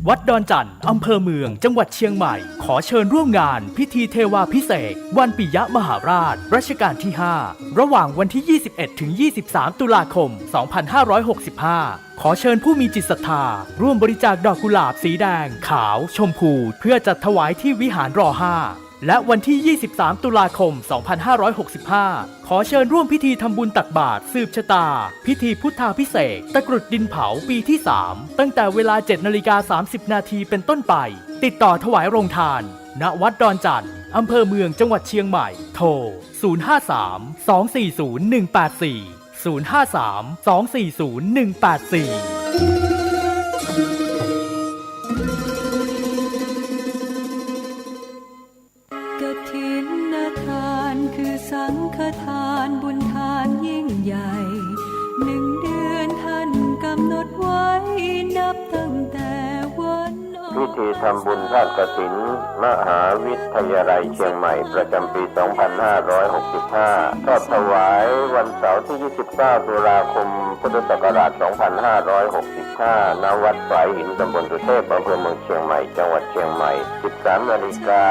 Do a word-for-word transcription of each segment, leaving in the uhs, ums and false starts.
วัดดอนจั่น อำเภอเมือง จังหวัดเชียงใหม่ ขอเชิญร่วมงานพิธีเทวาภิเษกวันปิยมหาราชรัชกาลที่ห้า ระหว่างวันที่ยี่สิบเอ็ดถึงยี่สิบสาม ตุลาคม สองพันห้าร้อยหกสิบห้า ขอเชิญผู้มีจิตศรัทธาร่วมบริจาคดอกกุหลาบสีแดง ขาว ชมพู เพื่อจัดถวายที่วิหาร รอห้า และวันที่ยี่สิบสาม ตุลาคม สองพันห้าร้อยหกสิบห้า ขอเชิญร่วมพิธีทำบุญตักบาตรสืบชะตา พิธีพุทธาภิเษกตะกรุดดินเผาปีที่สาม ตั้งแต่เวลา เจ็ดนาฬิกาสามสิบนาทีเป็นต้นไป ติดต่อถวายโรงทาน ณ วัดดอนจั่น อำเภอเมือง จังหวัดเชียงใหม่ โทร ศูนย์ห้าสาม สองสี่ศูนย์ หนึ่งแปดสี่ ศูนย์ห้าสาม สองสี่ศูนย์ หนึ่งแปดสี่ กฐินทานคือสังฆทานบุญทานยิ่งใหญ่ หนึ่งเดือนท่านกำหนดไว้นับตั้งแต่วันออก พิธีทำบุญทอดกฐินมหาวิทยาลัยเชียงใหม่ประจำปี สองพันห้าร้อยหกสิบห้า ทอดถวายวันเสาร์ที่ ยี่สิบเก้า ตุลาคม พุทธศักราช สองพันห้าร้อยหกสิบห้า ณ วัดฝายหิน ตำบลสุเทพ อำเภอเมืองเชียงใหม่ จังหวัดเชียงใหม่ สิบสามนาฬิกา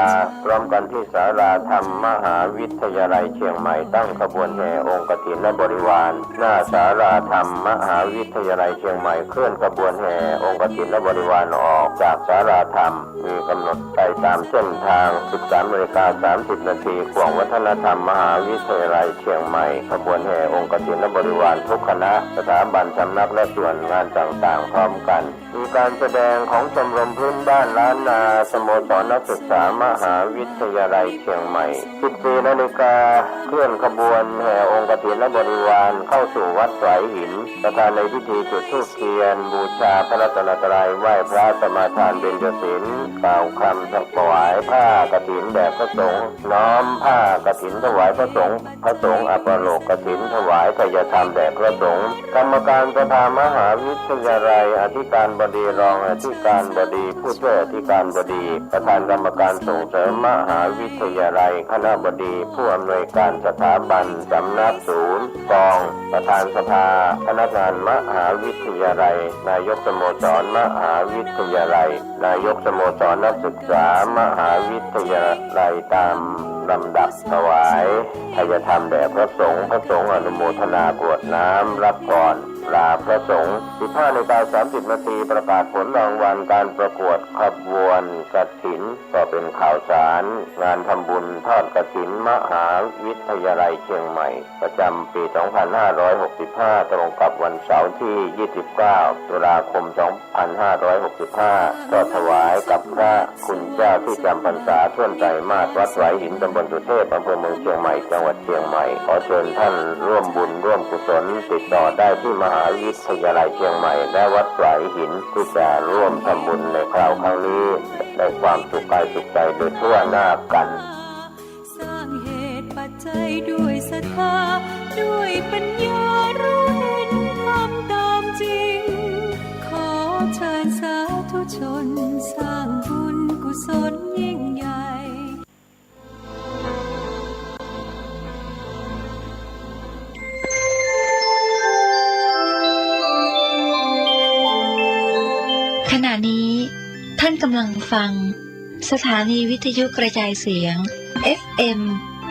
พร้อมกันที่ศาลาธรรมมหาวิทยาลัยเชียงใหม่ ตั้งขบวนแห่องค์กฐินและบริวาร หน้าศาลาธรรมมหาวิทยาลัยเชียงใหม่ เคลื่อนขบวนแห่องค์กฐินและบริวารออกจากศาลาธรรม มีกำหนดไปตามเส้นทาง สิบสามนาฬิกาสามสิบนาที ข่วงวัฒนธรรมมหาวิทยาลัยเชียงใหม่ ขบวนแห่องค์กฐินและบริวารทุกคณะ สถาบัน สำนัก และส่วนงานต่างๆ พร้อมกัน มีการแสดงของชมรมพื้นบ้านล้านนา สโมสรนักศึกษามหาวิทยาลัยเชียงใหม่ สิบสี่นาฬิกา เคลื่อนขบวนแห่องค์กฐินและบริวารเข้าสู่วัดฝายหิน ประธานในพิธีจุดธูปเทียน บูชาพระรัตนตรัย ไหว้พระสมาทานเบญจศีล กล่าวคำถวายผ้ากฐินแด่พระสงฆ์ น้อมผ้ากฐินถวายพระสงฆ์ พระสงฆ์อัปโลกกฐินถวายไทยธรรมแด่พระสงฆ์ กรรมการสภามหาวิทยาลัย อธิการบดี รองอธิการบดี ผู้ช่วยอธิการบดี ประธานกรรมการส่งเสริมมหาวิทยาลัย คณบดี ผู้อำนวยการสถาบัน สำนัก ศูนย์ กอง ประธานสภาพนักงานมหาวิทยาลัย นายกสโมสรมหาวิทยาลัย นายกสโมสรนักศึกษามหาวิทยาลัย ตามลำดับถวายไทยธรรมแด่พระสงฆ์ พระสงฆ์อนุโมทนากรวดน้ำรับพรลาพระสงฆ์ สิบห้านาฬิกาสามสิบนาที ประกาศผลรางวัลการประกวดขบวนกฐิน ก็เป็นข่าวสารงานทำบุญทอดกฐินมหาวิทยาลัยเชียงใหม่ ประจำปี สองพันห้าร้อยหกสิบห้า ตรงกับวันเสาร์ที่ ยี่สิบเก้า ตุลาคม สองพันห้าร้อยหกสิบห้า ทอดถวายกับพระคุณเจ้าที่จำพรรษาถ้วนไตรมาส วัดฝายหิน ตำบลสุเทพ อำเภอเมืองเชียงใหม่ จังหวัดเชียงใหม่ ขอเชิญท่านร่วมบุญร่วมกุศล ติดต่อได้ที่มหาวิทยาลัยเชียงใหม่ และวัดฝายหิน ที่จะร่วมทำบุญในคราวครั้งนี้ ได้ความสุขกายสุขใจโดยทั่วหน้ากัน สร้างเหตุปัจจัยด้วยศรัทธา ด้วยปัญญารู้เห็นธรรมตามจริง ขอเชิญสาธุชนสร้างบุญกุศลยิ่งใหญ่ ขณะนี้ท่านกำลังฟัง สถานีวิทยุกระจายเสียง เอฟเอ็ม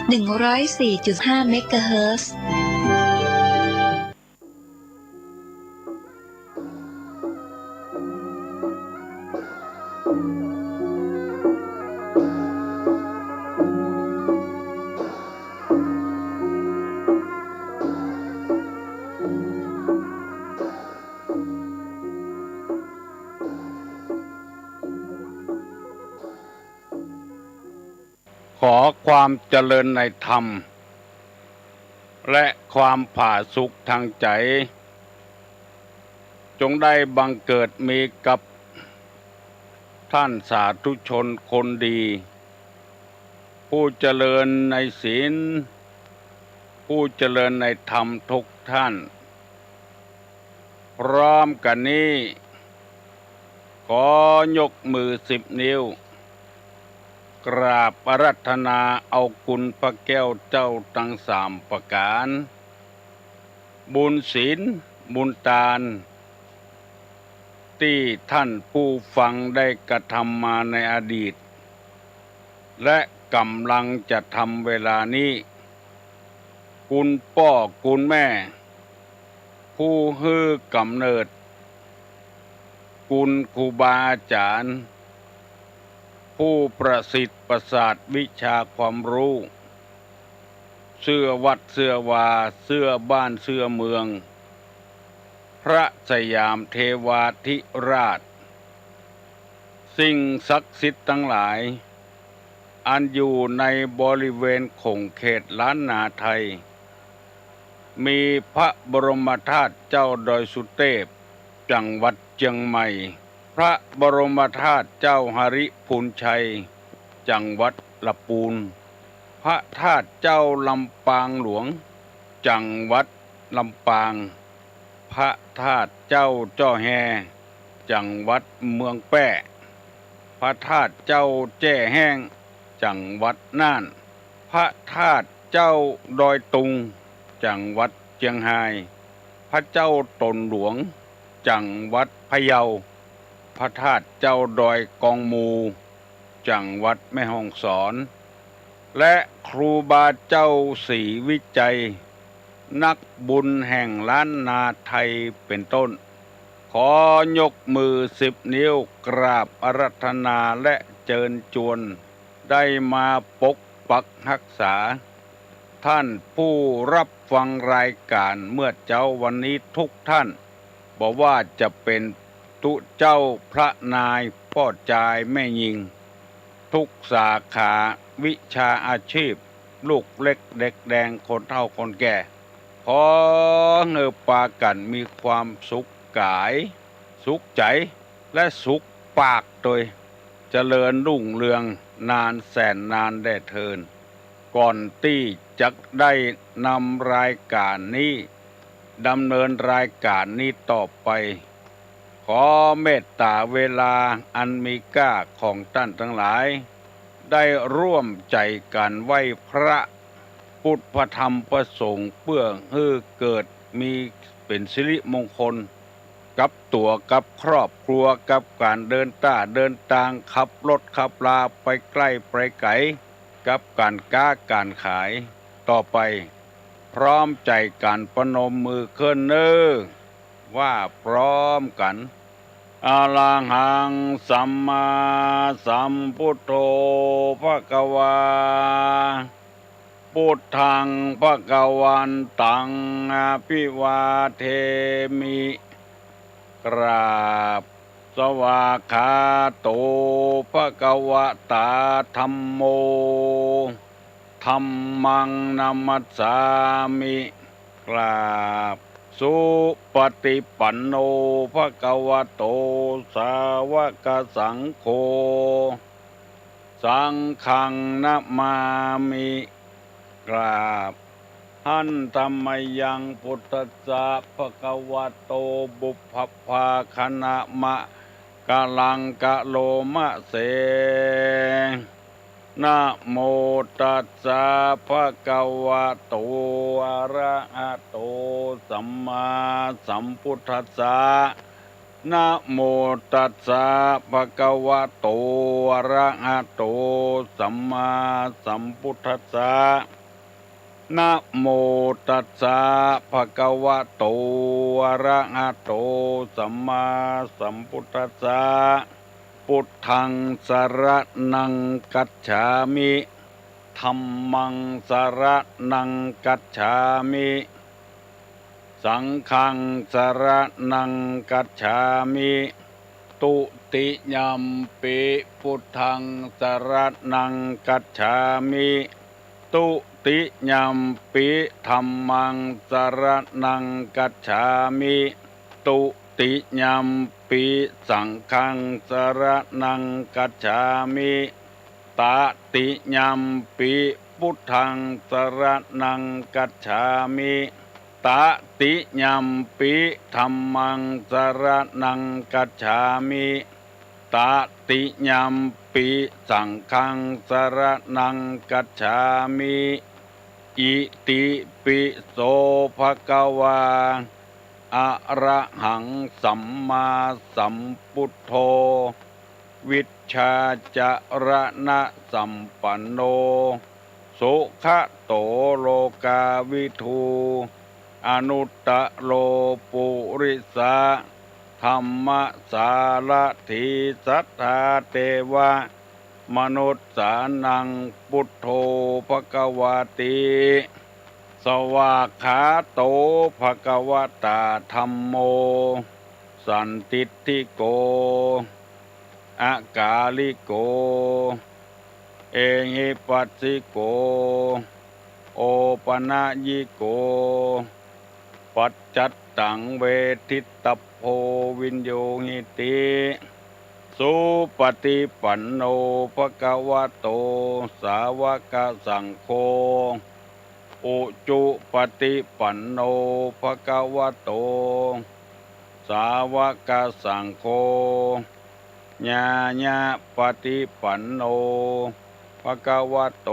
หนึ่งร้อยสี่จุดห้า เมกะเฮิรตซ์ ขอความเจริญในธรรม และความผาสุกทางใจ จงได้บังเกิดมีกับท่านสาธุชนคนดี ผู้เจริญในศีล ผู้เจริญในธรรมทุกท่าน พร้อมกันนี้ ขอยกมือสิบนิ้ว กราบอาราธนาเอาคุณพระแก้วเจ้าทั้งสามประการ บุญศีล บุญตาน ตี้ต้านผู้ฟังได้กระทำมาในอดีต และก่ำลังจะทำเวลานี้ คุณป้อคุณแม่ ผู้หื้อก๋ำเนิด คุณครูบาอาจ๋ารย์ ผู้ประสิทธิ์ประสาทวิชาความฮู้ เสื้อวัดเสื้อวา เสื้อบ้านเสื้อเมือง พระสยามเทวาธิราช สิ่งศักดิ์สิทธิ์ตังหลาย อันอยู่ในบริเวณข่งเขตล้านนาไทย มีพระบรมธาตุเจ้าดอยสุเตพ จังหวัดเจียงใหม่ พระบรมธาตุเจ้าหริพูนชัย จังหวัดละปูน พระธาตุเจ้าลำปางหลวง จังหวัดลำปาง พระธาตุเจ้าจ้อแฮ จังหวัดเมืองแป้ พระธาตุเจ้าแจ้แฮ้ง จังหวัดน่าน พระธาตุเจ้าดอยตุง จังหวัดเจียงฮาย พระเจ้าตนหลวง จังหวัดพะเยา พระธาตุเจ้าดอยกองมู จังหวัดแม่ฮ่องสอน และครูบาเจ้าศรีวิชัย นักบุญแห่งล้านนาไทยเป็นต้น ขอยกมือสิบนิ้วกราบอาราธนาและเจิญจวน ได้มาปกปักฮักษา ท่านผู้รับฟังรายก๋านเมื่อเจ๊าวันนี้ทุกท่าน บ่ว่าจะเป๋นตุ๊เจ้าพระนาย ป้อจายแม่ญิง ทุกสาขาวิชาอาชีพ ลูกเล็กเด็กแดง คนเฒ่าคนแก่ ขอหื้อปากั๋นมีความสุขก๋าย สุขใจ๋ และสุขปากตวย เจริญรุ่งเรืองนานแสนนานแด่เทิน ก่อนตี้จะได้นำรายก๋านนี้ ดำเนินรายก๋านนี้ต่อไป ขอเมตต๋าเวลาอันมีก้าของต้านตังหลาย ได้ร่วมใจ๋กั๋นไหว้พระ พุทธพระธรรมพระสงฆ์ เปื้อหื้อเกิดมีเป๋นสิริมงคล กับตั๋วกับครอบครัว กับก๋านเดินต้าเดินตาง ขับรถขับลาไปใก้ไปไก๋ กับก๋านก๊าก๋านขาย ต่อไป พร้อมใจ๋กั๋นประนมมือขึ้นเน่อ ว่าพร้อมกั๋น อะระหังสัมมาสัมพุทโธ ภะคะวา พุทธังภะคะวันตัง อะภิวาเทมิ กราบ สวากขาโต ภะคะวะตา ธัมโม ธัมมังนะมัสสามิ กราบ สุปะติปันโน ภะคะวะโต สาวกสังโฆ สังฆังนะมามิ กราบ หันทะมะยัง พุทธัสสะ ภะคะวะโต ปุพพะภาคะณะมะกะลังกะโลมะเส นะโมตัสสะ ภะคะวะโต อะระหะโต สัมมาสัมพุทธัสสะ นะโมตัสสะ ภะคะวะโต อะระหะโต สัมมาสัมพุทธัสสะ นะโมตัสสะ ภะคะวะโต อะระหะโต สัมมาสัมพุทธัสสะ พุทธังสะระณังคัจฉามิ ธัมมังสะระณังคัจฉามิ สังฆังสะระณังคัจฉามิ ตุติยัมปิ พุทธังสะระณังคัจฉามิ ตุติยัมปิ ธัมมังสะระณังคัจฉามิ ตุติยัมปิ สังฆังสะระณังคัจฉามิ ตะติยัมปิ พุทธังสะระณังคัจฉามิ ตะติยัมปิ ธัมมังสะระณังคัจฉามิ ตะติยัมปิ สังฆังสะระณังคัจฉามิ อิติปิโส ภะคะวา อะระหังสัมมาสัมพุทโธ วิชชาจรณะสัมปันโน สุขะโตโลกาวิทู อนุตตะโรปุริสะธัมมสารถี สัทธาเตวะมนุสสานัง พุทโธภะคะวาติ สวากขาโตภะคะวะตาธัมโม สันทิฏฐิโก อะกาลิโก เอหิปัสสิโก โอปะนะยิโก ปัจจัตตังเวทิตตัพโพ วิญญูหิติ สุปฏิปันโนภะคะวะโต สาวกสังโฆ อุจุปฏิปันโนภะคะวะโต สาวกสังโฆ ญาญาปฏิปันโนภะคะวะโต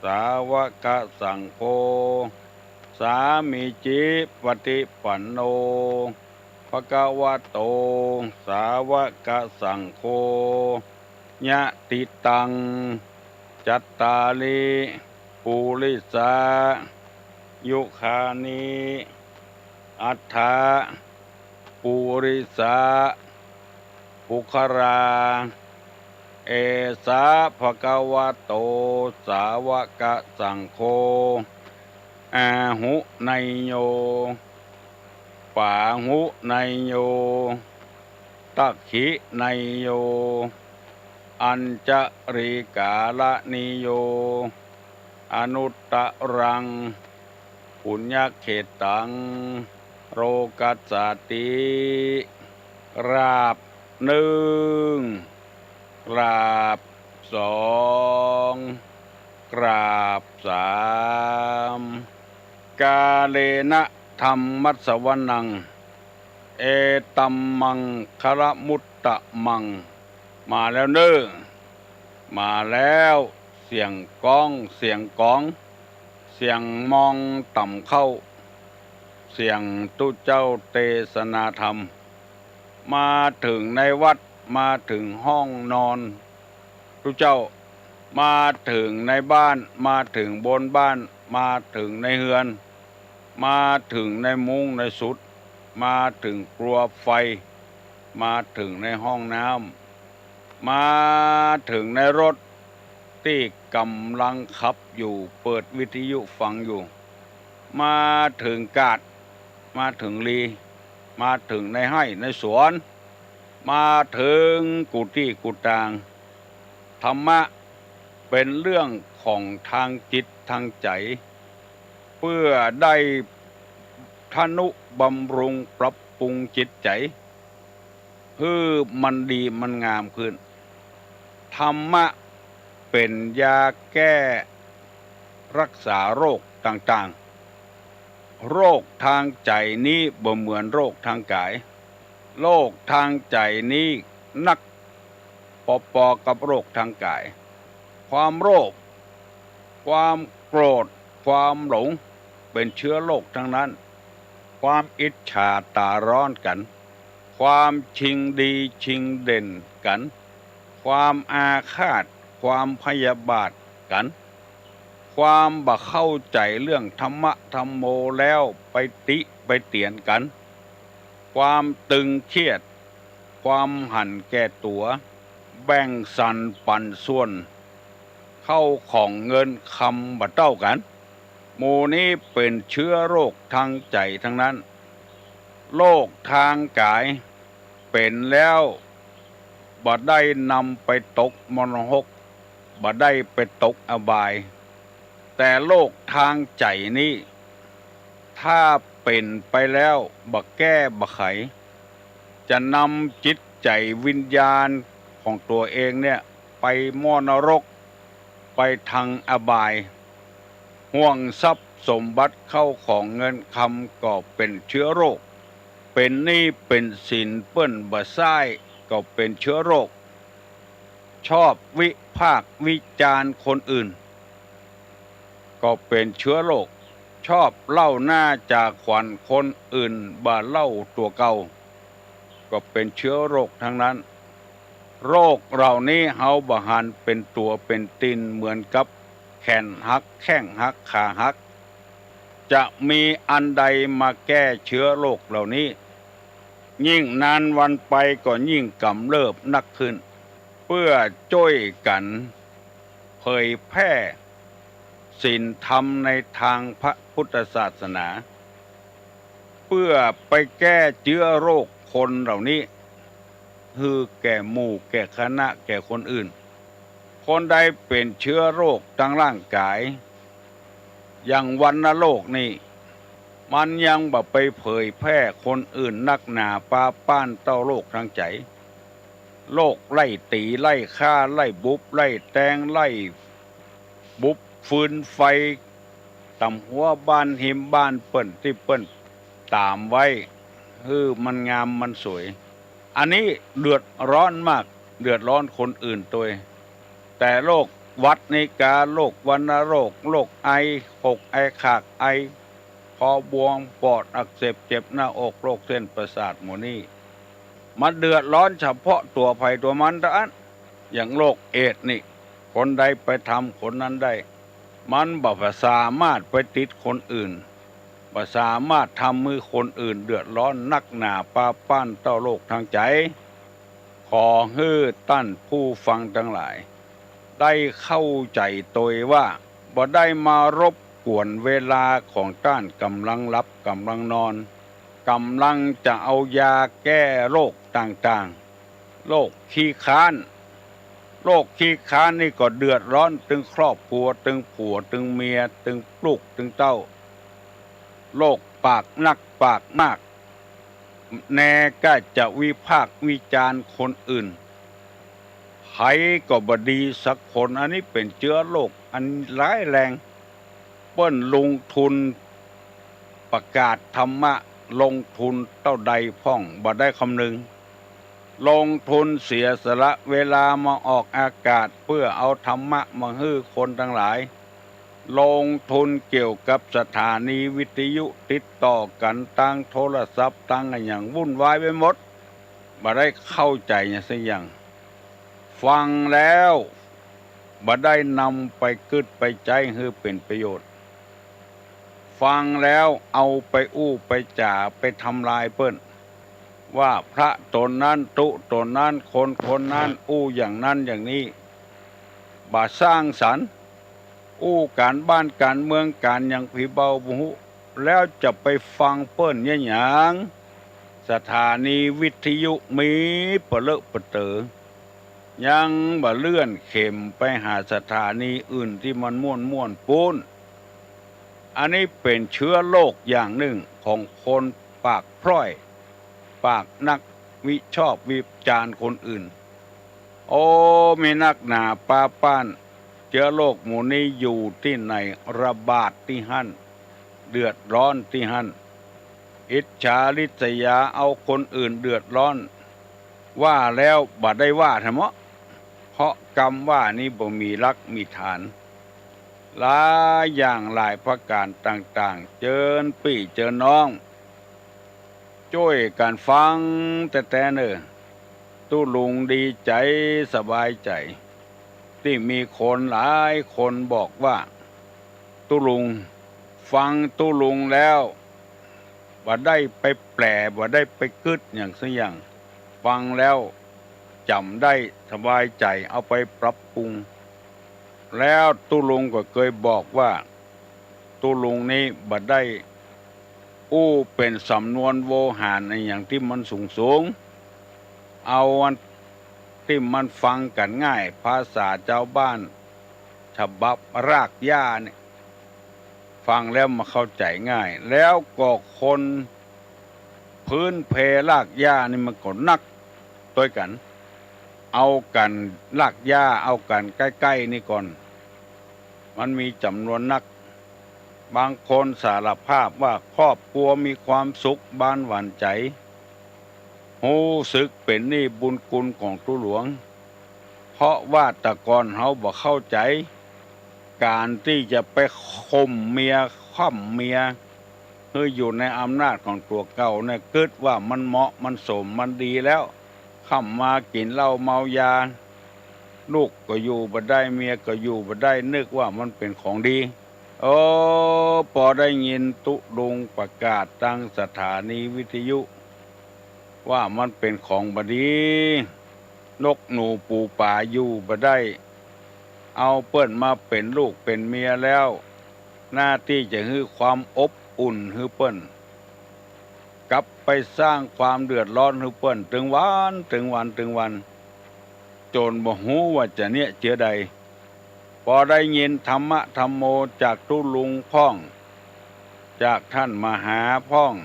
สาวกสังโฆ สามีจิปฏิปันโนภะคะวะโต สาวกสังโฆ ยะติตัง จัตตาริ ปุริสายุคานิ อัฏฐะ ปุริสา ปุคคลา เอสาภะคะวะโต สาวกสังโฆ อาหุเนยโย ปาหุเนยโย ตักขิเนยโย อัญชลีกาละนิโย อนุตตะรัง ปุญญะเขตัง โลกัสสาติ กราบนึ่ง กราบสอง กราบสาม กาเลนะธัมมัสสวนัง เอตัมมังคะละมุตตะมัง มาแล้วเน่อ มาแล้ว เสียงก้อง เสียงก๋อง เสียงมองต่ำเข้า เสียงตุ๊เจ้าเตสนาธรรม มาเถิงในวัด มาเถิงห้องนอนตุ๊เจ้า มาเถิงในบ้าน มาเถิงบนบ้าน มาเถิงในเฮือน มาเถิงในมุ้งในสุด มาเถิงครัวไฟ มาเถิงในห้องน้ำ มาเถิงในรถตี้ก่ำลังขับอยู่ เปิดวิทยุฟังอยู่ มาเถิงกาด มาเถิงลี มาเถิงในไฮ่ในสวน มาเถิงกู้ตี้กู้ตาง ธรรมะเป๋นเรื่องของตางจิตตางใจ๋ เปื้อได้ทะนุบำรุงปรับปรุงจิตใจ๋ หื้อมันดีมันงามขึ้น ธรรมะเป๋นยาแก้รักษาโรคต่างๆ โรคตางใจ๋นี้บ่เหมือนโรคตางก๋าย โรคตางใจ๋นี้หนักปอๆ กับโรคตางก๋าย ความโลภ ความโกรธ ความหลง เป๋นเชื้อโรคตังนั้น ความอิจฉาต๋าฮ้อนกั๋น ความชิงดีชิงเด่นกั๋น ความอาฆาต ความพยาบาทกั๋น ความบ่เข้าใจ๋เรื่องธรรมะธัมโมแล้วไปติไปเตียนกั๋น ความตึงเครียด ความหันแก่ตั๋ว แบ่งสรรปันส่วน เข้าของเงินคำบ่เต้ากั๋น หมู่นี้เป๋นเชื้อโรคตางใจ๋ตังนั้น โรคตางก๋ายเป๋นแล้วบ่ได้นำไปตกมรณะหก บ่ได้ไปตกอบาย แต่โรคตางใจ๋นี้ ถ้าเป๋นไปแล้วบ่แก้บ่ไข จะนำจิตใจ๋วิญญาณของตั๋วเองเนี่ยไปหม้อนรก ไปตางอบาย ห่วงทรัพย์สมบัติเข้าของเงินคำก็เป๋นเชื้อโรค เป๋นหนี้เป๋นสินเปิ้นบ่ใซ้ก็เป๋นเชื้อโรค ชอบวิพากษ์วิจารณ์คนอื่น ก็เป๋นเชื้อโรค ชอบเล่าหน้าจ่าขวัญคนอื่นบ่าเล่าตั๋วเก่า ก็เป๋นเจื้อโรคตังนั้น โรคเหล่านี้เฮาบ่หันเป๋นตั๋วเป๋นตี๋นเหมือนกับแขนหัก แข้งหัก ขาหัก จะมีอันใดมาแก้เจื้อโรคเหล่านี้ ยิ่งนานวันไปก็ยิ่งก๋ำเริบนักขึ้น เปื้อจ้วยกั๋นเผยแพร่ศีลธรรมในตางพระปุทธศาสนา เปื้อไปแก้เจื้อโรคคนเหล่านี้ หื้อแก่หมู่แก่คณะแก่คนอื่น คนใดเป๋นเจื้อโรคตางร่างก๋าย อย่างวัณโรคนี่ มันยังบ่ไปเผยแพร่คนอื่นนักหนาปาป้านเต้าโรคตางใจ๋ โรคไล่ตี๋ไล่ฆ่าไล่บุบไล่แตงไล่บุบฟืนไฟ ต๋ามหัวบ้านหิมบ้านเปิ้นตี้เปิ้นต๋ามไว้ หื้อมันงามมันสวย อันนี้เดือดร้อนมาก เดือดร้อนคนอื่นตวย แต่โรคหวัดนี้กา โรควัณโรค โรคไอ หกไอ ขากไอ คอบวม ปอดอักเสบ เจ็บหน้าอก โรคเส้นประสาทหมู่นี้ มันเดือดร้อนเฉพาะตั๋วใผตั๋วมันเต้าอั้น อย่างโรคเอดส์นี่ คนใดไปทำคนนั้นได้ มันบ่สามารถไปติดคนอื่น บ่สามารถทำหื้อคนอื่นเดือดร้อนนักหนาปาป้านเต้าโรคตางใจ๋ ขอหื้อต้านผู้ฟังตังหลาย ได้เข้าใจ๋ตวยว่า บ่ได้มารบกวนเวลาของต้านก๋ำลังหลับก๋ำลังนอน ก๋ำลังจะเอายาแก้โรคต่างๆ โรคขี้คร้าน โรคขี้คร้านนี่ก็เดือดร้อนตึงครอบครัว ตึงผัว ตึงเมีย ตึงลูก ตึงเต้า โรคปากนักปากมาก แน่ก้าจะวิพากษ์วิจารณ์คนอื่น ใผก็บ่ดีสักคน อันนี้เป๋นเจื้อโรคอันร้ายแรง เปิ้นลงทุนประกาศธรรมะ ลงทุนเต้าใดพ่อง บ่ได้คำนึง ลงทุนเสียสละเวลามาออกอากาศเปื้อเอาธรรมะมาหื้อคนตังหลาย ลงทุนเกี่ยวกับสถานีวิทยุติดต่อกั๋นตางโทรศัพท์ตางอะหยังวุ่นวายไปหมด บ่ได้เข้าใจ๋หยังสักอย่าง ฟังแล้วบ่ได้นำไปกึ๊ดไปใจ๊หื้อเป๋นประโยชน์ ฟังแล้วเอาไปอู้ไปจ๋าไปทำลายเปิ้น ว่าพระต๋นนั้น ตุ๊ต๋นนั้น คนคนนั้นอู้อย่างนั้นอย่างนี้ บ่สร้างสรรค์ อู้ก๋านบ้านก๋านเมืองก๋านหยังผีเบาบ่ฮู้ แล้วจะไปฟังเปิ้นเยียะหยัง สถานีวิทยุมีปะเลอะปะเต๋อ ยังบ่เลื่อนเข็มไปหาสถานีอื่นตี้มันม่วนๆ ปู๊น อันนี้เป๋นเจื้อโรคอย่างนึ่งของคนปากพร่อย ปากนักวิชอบวิจารณ์คนอื่น โอ้ มีนักหนาปาป้าน เจื้อโรคหมู่นี้อยู่ตี้ไหนระบาดตี้หั้น เดือดร้อนตี้หั้น อิจฉาริษยาเอาคนอื่นเดือดร้อน ว่าแล้วบ่ได้ว่าแท้เมาะ เพราะกำว่านี้บ่มีหลักมีฐาน หลายอย่างหลายประก๋านต่างๆ เจิญปี้เจิญน้อง จ้วยกั๋นฟังแต๊ๆ เน่อ ตุ๊ลุงดีใจ๋สบายใจ๋ ตี้มีคนหลายคนบอกว่า ตุ๊ลุง ฟังตุ๊ลุงแล้ว บ่ได้ไปแปล บ่ได้ไปกึ๊ดหยังสักอย่าง ฟังแล้วจ๋ำได้สบายใจ๋ เอาไปปรับปรุง แล้วตุ๊ลุงก็เกยบอกว่า ตุ๊ลุงนี้บ่ได้อู้เป๋นสำนวนโวหารอะหยังตี้มันสูงๆ เอาอันตี้มันฟังกั๋นง่าย ภาษาจาวบ้าน ฉบับรากหญ้าเนี่ย ฟังแล้วมาเข้าใจ๋ง่าย แล้วก็คนพื้นเพรากหญ้านี่มันก็นักตวยกั๋น เอากั๋นรากหญ้า เอากั๋นใก้ๆ นี่ก่อน มันมีจ๋ำนวนนัก บางคนสารภาพว่าครอบครัวมีความสุขบานหวานใจ๋ ฮู้สึกเป๋นหนี้บุญคุณของตุ๊หลวง เพราะว่าแต่ก่อนเฮาบ่เข้าใจ๋ ก๋านตี้จะไปข่มเมีย ค่ำเมีย หื้ออยู่ในอำนาจของตั๋วเก่าเนี่ย กึ๊ดว่ามันเหมาะ มันสม มันดีแล้ว ค่ำมากิ๋นเหล้าเมายา ลูกก็อยู่บ่ได้ เมียก็อยู่บ่ได้ นึกว่ามันเป๋นของดี โอ้ ปอได้ยินตุ๊ลุงประกาศตางสถานีวิทยุ ว่ามันเป๋นของบ่ดี นกหนูปูป๋าอยู่บ่ได้ เอาเปิ้นมาเป๋นลูกเป๋นเมียแล้ว หน้าตี้จะหื้อความอบอุ่นหื้อเปิ้น กลับไปสร้างความเดือดร้อนหื้อเปิ้น ตึงวัน ตึงวัน ตึงวัน จ๋นบ่ฮู้ว่าจะเนียะเจื้อใด ปอได้ยินธรรมะธัมโมจากตุ๊ลุงพ่อง จากต้านมหาพ่อง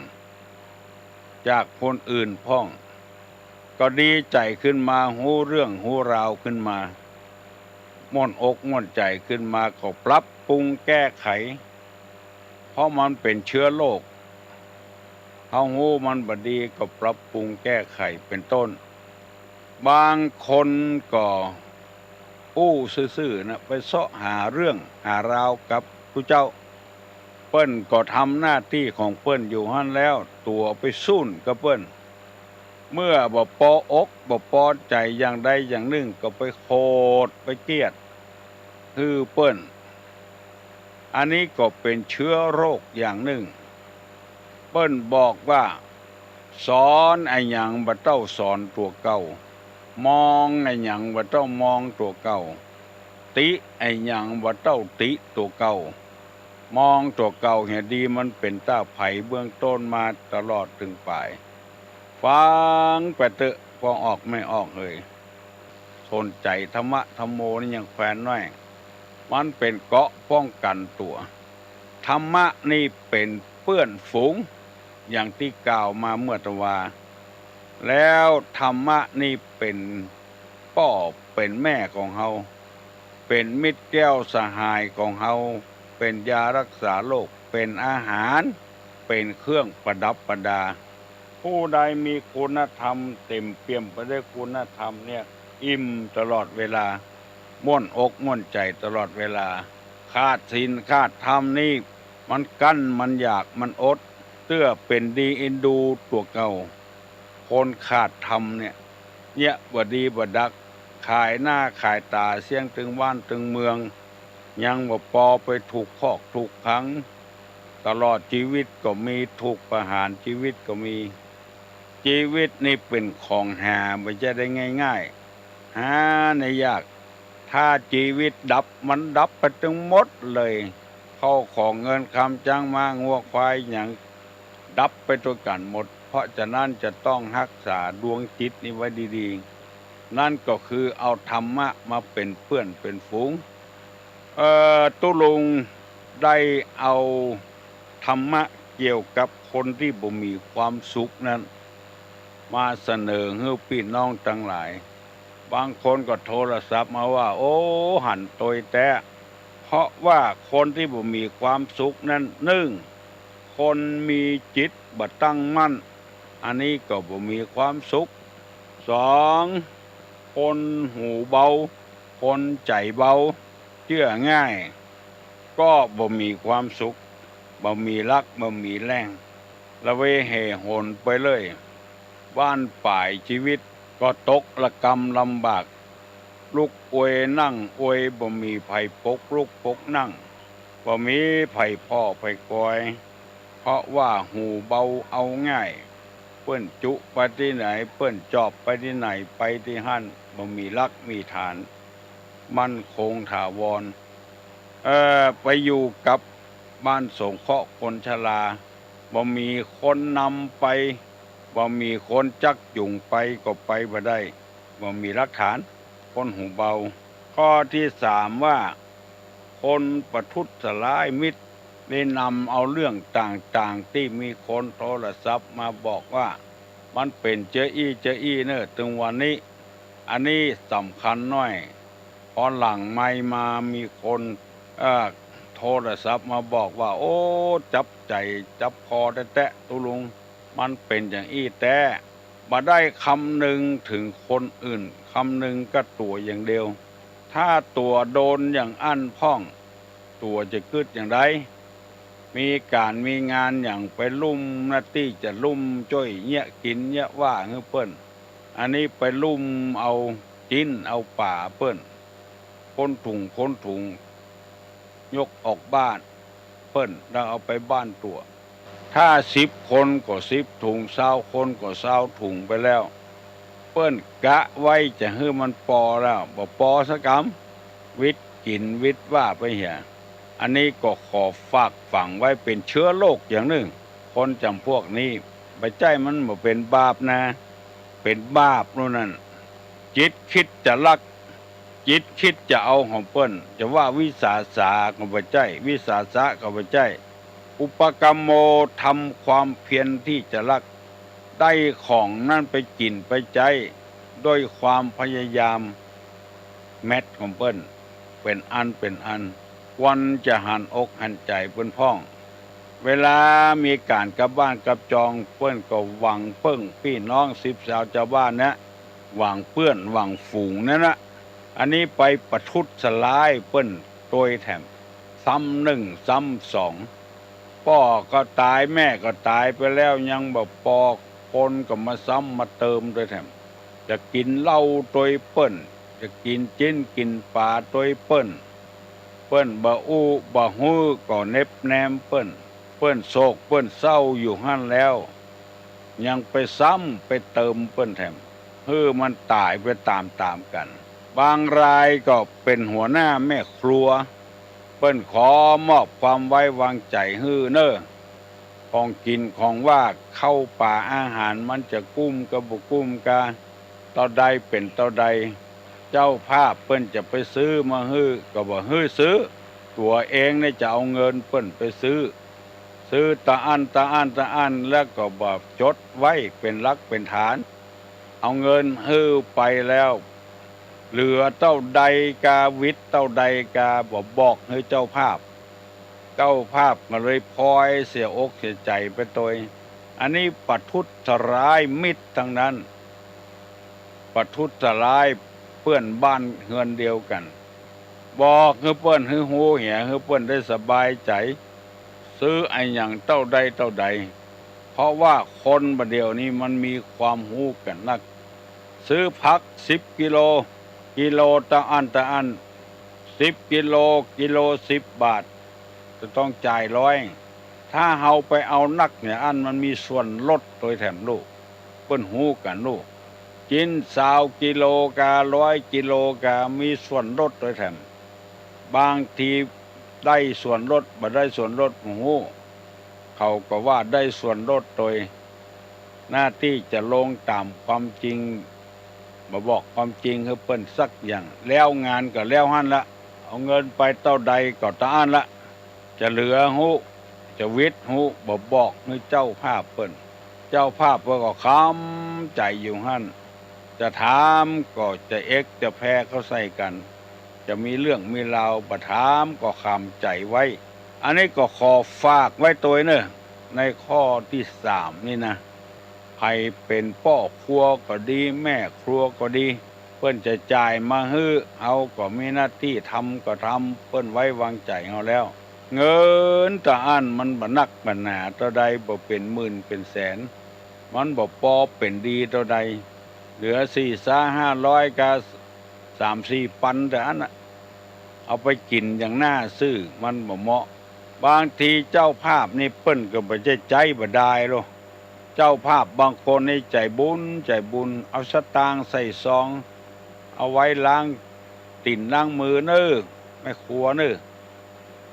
จากคนอื่นพ่อง ก็ดีใจ๋ขึ้นมา ฮู้เรื่องฮู้ราวขึ้นมา ม่วนอกม่วนใจ๋ขึ้นมา ก็ปรับปรุงแก้ไข เพราะมันเป๋นเชื้อโรค เฮาฮู้มันบ่ดีก็ปรับปรุงแก้ไข เป๋นต้น บางคนก็อู้ซื่อๆ นะ ไปเซาะหาเรื่องหาราวกับตุ๊เจ้า เปิ้นก็ทำหน้าตี้ของเปิ้นอยู่หั้นแล้ว ตั๋วไปสู้กับเปิ้น เมื่อบ่ปออกบ่ปอใจ๋อย่างใดอย่างนึ่งก็ไปโขดไปเกลียดหื้อเปิ้น อันนี้ก็เป๋นเชื้อโรคอย่างนึ่ง เปิ้นบอกว่า สอนอะหยังบ่เต้าสอนตั๋วเก่า มองอะหยังบ่เต้ามองตั๋วเก่า ติอะหยังบ่เต้าติตั๋วเก่า มองตั๋วเก่าเหียดี มันเป๋นตาใผ เบื้องต้นมาตลอดเถิงป๋าย ฟังไปเต๊อะ ป้องออกแม่ออกเหย สนใจ๋ธรรมะธัมโมนี่ยังแควนน้อย มันเป๋นเกราะป้องกั๋นตั๋ว ธรรมะนี่เป๋นเปื้อนฝูง อย่างตี้กล่าวมาเมื่อตะวา แล้วธรรมะนี่เป๋นป้อเป๋นแม่ของเฮา เป๋นมิตรแก้วสหายของเฮา เป๋นยารักษาโรค เป๋นอาหาร เป๋นเครื่องประดับประดา ผู้ใดมีคุณธรรมเต็มเปี่ยมไปด้วยคุณธรรมเนี่ย อิ่มตลอดเวลา ม่วนอกม่วนใจ๋ตลอดเวลา ขาดศีลขาดธรรมนี่ มันกั้น มันอยาก มันอด เตื้อเป๋นดีเอ็นดูตั๋วเก่า คนขาดธรรมเนี่ย เยียะบ่ดีบ่ดัก ขายหน้าขายต๋าเสี้ยงตึงบ้านตึงเมือง ยังบ่ปอไปถูกคอกถูกขัง ตลอดจีวิตก็มี ถูกประหารจีวิตก็มี จีวิตนี่เป๋นของหาบ่ใจ้ได้ง่ายๆ หาในยาก ถ้าจีวิตดับ มันดับไปตึงหมดเลย เข้าของเงินคำจ๊างม้างัวควายหยัง ดับไปตวยกั๋นหมด เพราะฉะนั้นจะต้องฮักษาดวงจิตนี้ไว้ดีๆ นั่นก็คือเอาธรรมะมาเป๋นเปื้อนเป๋นฝูง เอ่อ ตุ๊ลุงได้เอาธรรมะเกี่ยวกับคนตี้บ่มีความสุขนั้น มาเสนอหื้อปี้น้องตังหลาย บางคนก็โทรศัพท์มาว่า โอ้ หันตวยแต๊ เพราะว่าคนตี้บ่มีความสุขนั้น นึ่ง คนมีจิตบ่ตั้งมั่น อันนี้ก็บ่มีความสุข สอง คนหูเบา คนใจ๋เบา เจื้อง่าย ก็บ่มีความสุข บ่มีหลัก บ่มีแหล่ง ละเวเหหนไปเลย บ้านป๋ายจีวิตก็ตกระกำลำบาก ลุกอวยนั่งอวย บ่มีใผปกลุกปกนั่ง บ่มีใผผ่อใผกอย เพราะว่าหูเบาเอาง่าย เปิ้นจุไปตี้ไหน เปิ้นจอบไปตี้ไหน ไปตี้หั้น บ่มีหลักมีฐาน มั่นคงถาวร เอ่อ ไปอยู่กับบ้านสงเคราะห์คนชรา บ่มีคนนำไป บ่มีคนจักจูงไปก็ไปบ่ได้ บ่มีหลักฐาน คนหูเบา ข้อตี้สามว่า คนประทุษร้ายมิตร ได้นำเอาเรื่องต่างๆ ตี้มีคนโทรศัพท์มาบอกว่า มันเป๋นเจออี้เจออี้เน่อ ตึงวันนี้ อันนี้สำคัญน้อย พอหลังไมค์มามีคน เอ่อ โทรศัพท์มาบอกว่า โอ้ จับใจ๋จับคอแต๊ๆ ตุ๊ลุง มันเป๋นอย่างอี้แต๊ บ่ได้คำนึงเถิงคนอื่น คำนึงก้าตั๋วอย่างเดียว ถ้าตั๋วโดนอย่างอั้นพ่อง ตั๋วจะกึ๊ดอย่างใด มีก๋านมีงานหยังไปลุ่มหน้าตี้จะลุ่มจ้วยเยียะกิ๋นเยียะว่าหื้อเปิ้น อันนี้ไปลุ่มเอาจิ๊นเอาป๋าเปิ้น คนถุงคนถุง ยกออกบ้านเปิ้น แล้วเอาไปบ้านตั๋ว ถ้าสิบคนก็สิบถุง ซาวคนก็ซาวถุงไปแล้ว เปิ้นกะไว้จะหื้อมันปอแล้ว บ่ปอสักกำ วิดกิ๋นวิดว่าไปเหีย อันนี้ก็ขอฝากฝังไว้เป๋นเชื้อโรคอย่างนึ่ง คนจ๋ำพวกนี้ บ่ใจ้มันบ่เป๋นบาปนา เป๋นบาปโน่นนั่น จิตคิดจะลัก จิตคิดจะเอาของเปิ้น จะว่าวิสาสะก็บ่ใจ้ วิสาสะก็บ่ใจ้ อุปกัมโม ทำความเพียรที่จะลัก ได้ของนั้นไปกิ๋นไปใจ๊ ด้วยความพยายาม แมตของเปิ้น เป๋นอันเป๋นอัน ควรจะหันอกหันใจ๋เปิ้นพ่อง เวลามีก๋านกลับบ้านกลับจอง เปิ้นก็หวังเปิ้งปี้น้องสิบสาวจาวบ้านนะ หวังเปื้อนหวังฝูงนั้นนะ อันนี้ไปประทุษร้ายเปิ้นตวยแถม ซ้ำนึ่งซ้ำสอง ป้อก็ต๋ายแม่ก็ต๋ายไปแล้วยังบ่ปอ คนก็มาซ้ำมาเติมตวยแถม จะกิ๋นเหล้าตวยเปิ้น จะกิ๋นจิ๊นกิ๋นป๋าตวยเปิ้น เปิ้นบ่อู้บ่ฮู้ก็เน็บแนมเปิ้น เปิ้นโศกเปิ้นเศร้าอยู่หั้นแล้ว ยังไปซ้ำไปเติมเปิ้นแถม หื้อมันต๋ายไปต๋ามๆ กั๋น บางรายก็เป๋นหัวหน้าแม่ครัว เปิ้นขอมอบความไว้วางใจ๋หื้อเน่อ ของกิ๋นของว่า ข้าวป๋าอาหารมันจะกุ้มกาบ่กุ้มกา เต้าใดเป๋นเต้าใด เจ้าภาพเปิ้นจะไปซื้อมาหื้อก็บ่หื้อซื้อ ตั๋วเองเนี่ยจะเอาเงินเปิ้นไปซื้อ ซื้อตะอั้นตะอั้นตะอั้น แล้วก็บ่จดไว้เป๋นหลักเป๋นฐาน เอาเงินหื้อไปแล้ว เหลือเต้าใดกา วิดเต้าใดกา บ่บอกหื้อเจ้าภาพ เจ้าภาพก็เลยพลอยเสียอกเสียใจ๋ไปตวย อันนี้ประทุษร้ายมิตรตังนั้น ประทุษร้ายเปื้อนบ้านเฮือนเดียวกั๋น บอกหื้อเปิ้นหื้อฮู้เหีย หื้อเปิ้นได้สบายใจ๋ ซื้ออะหยังเต้าใดเต้าใด เพราะว่าคนบ่าเดี่ยวนี้มันมีความฮู้กั๋นนัก ซื้อผักสิบกิโล กิโลตะอั้นตะอั้น สิบกิโล กิโลสิบบาท จะต้องจ่ายร้อย ถ้าเฮาไปเอานักเนี่ยอั้นมันมีส่วนลดตวยแถมลูก เปิ้นฮู้กั๋นลูก จิ๊นซาวกิโลกา ร้อยกิโลกา มีส่วนลดตวยแถม บางทีได้ส่วนลด บ่ได้ส่วนลดบ่ฮู้ เขาก็ว่าได้ส่วนลดตวย หน้าตี้จะลงต๋ามความจริง บ่บอกความจริงหื้อเปิ้นสักอย่าง แล้วงานก็แล้วหั้นละ เอาเงินไปเต้าใดก็ตะอั้นละ จะเหลือฮู้ จะวิดฮู้ บ่บอกหื้อเจ้าภาพเปิ้น เจ้าภาพเปิ้นก็คำใจ๋อยู่หั้น จะถามก็จะเอ็กจะแพเข้าใส่กั๋น จะมีเรื่องมีราว บ่ถามก็คำใจ๋ไว้ อันนี้ก็ขอฝากไว้ตวยเน่อ ในข้อตี้สามนี่นะ ใผเป๋นป้อครัวก็ดี แม่ครัวก็ดี เปิ้นจะจ่ายมาหื้อ เฮาก็มีหน้าตี้ทำก็ทำ เปิ้นไว้วางใจ๋เฮาแล้ว เงินตะอั้นมันบ่นักบ่หนาเต้าใด บ่เป๋นหมื่นเป๋นแสน มันบ่ปอเป๋นดีเต้าใด เหลือสี่ซาห้าร้อยกา สามสี่ปันตะอั้นน่ะ เอาไปกิ๋นอย่างหน้าซื่อ มันบ่เหมาะ บางทีเจ้าภาพนี่เปิ้นก็บ่ใจ้ใจ๊บ่ดายโล เจ้าภาพบางคนนี่ใจ๋บุญ ใจ๋บุญ เอาสตางค์ใส่ซอง เอาไว้ล้างตี๋นล้างมือเน่อ แม่ครัวเน่อ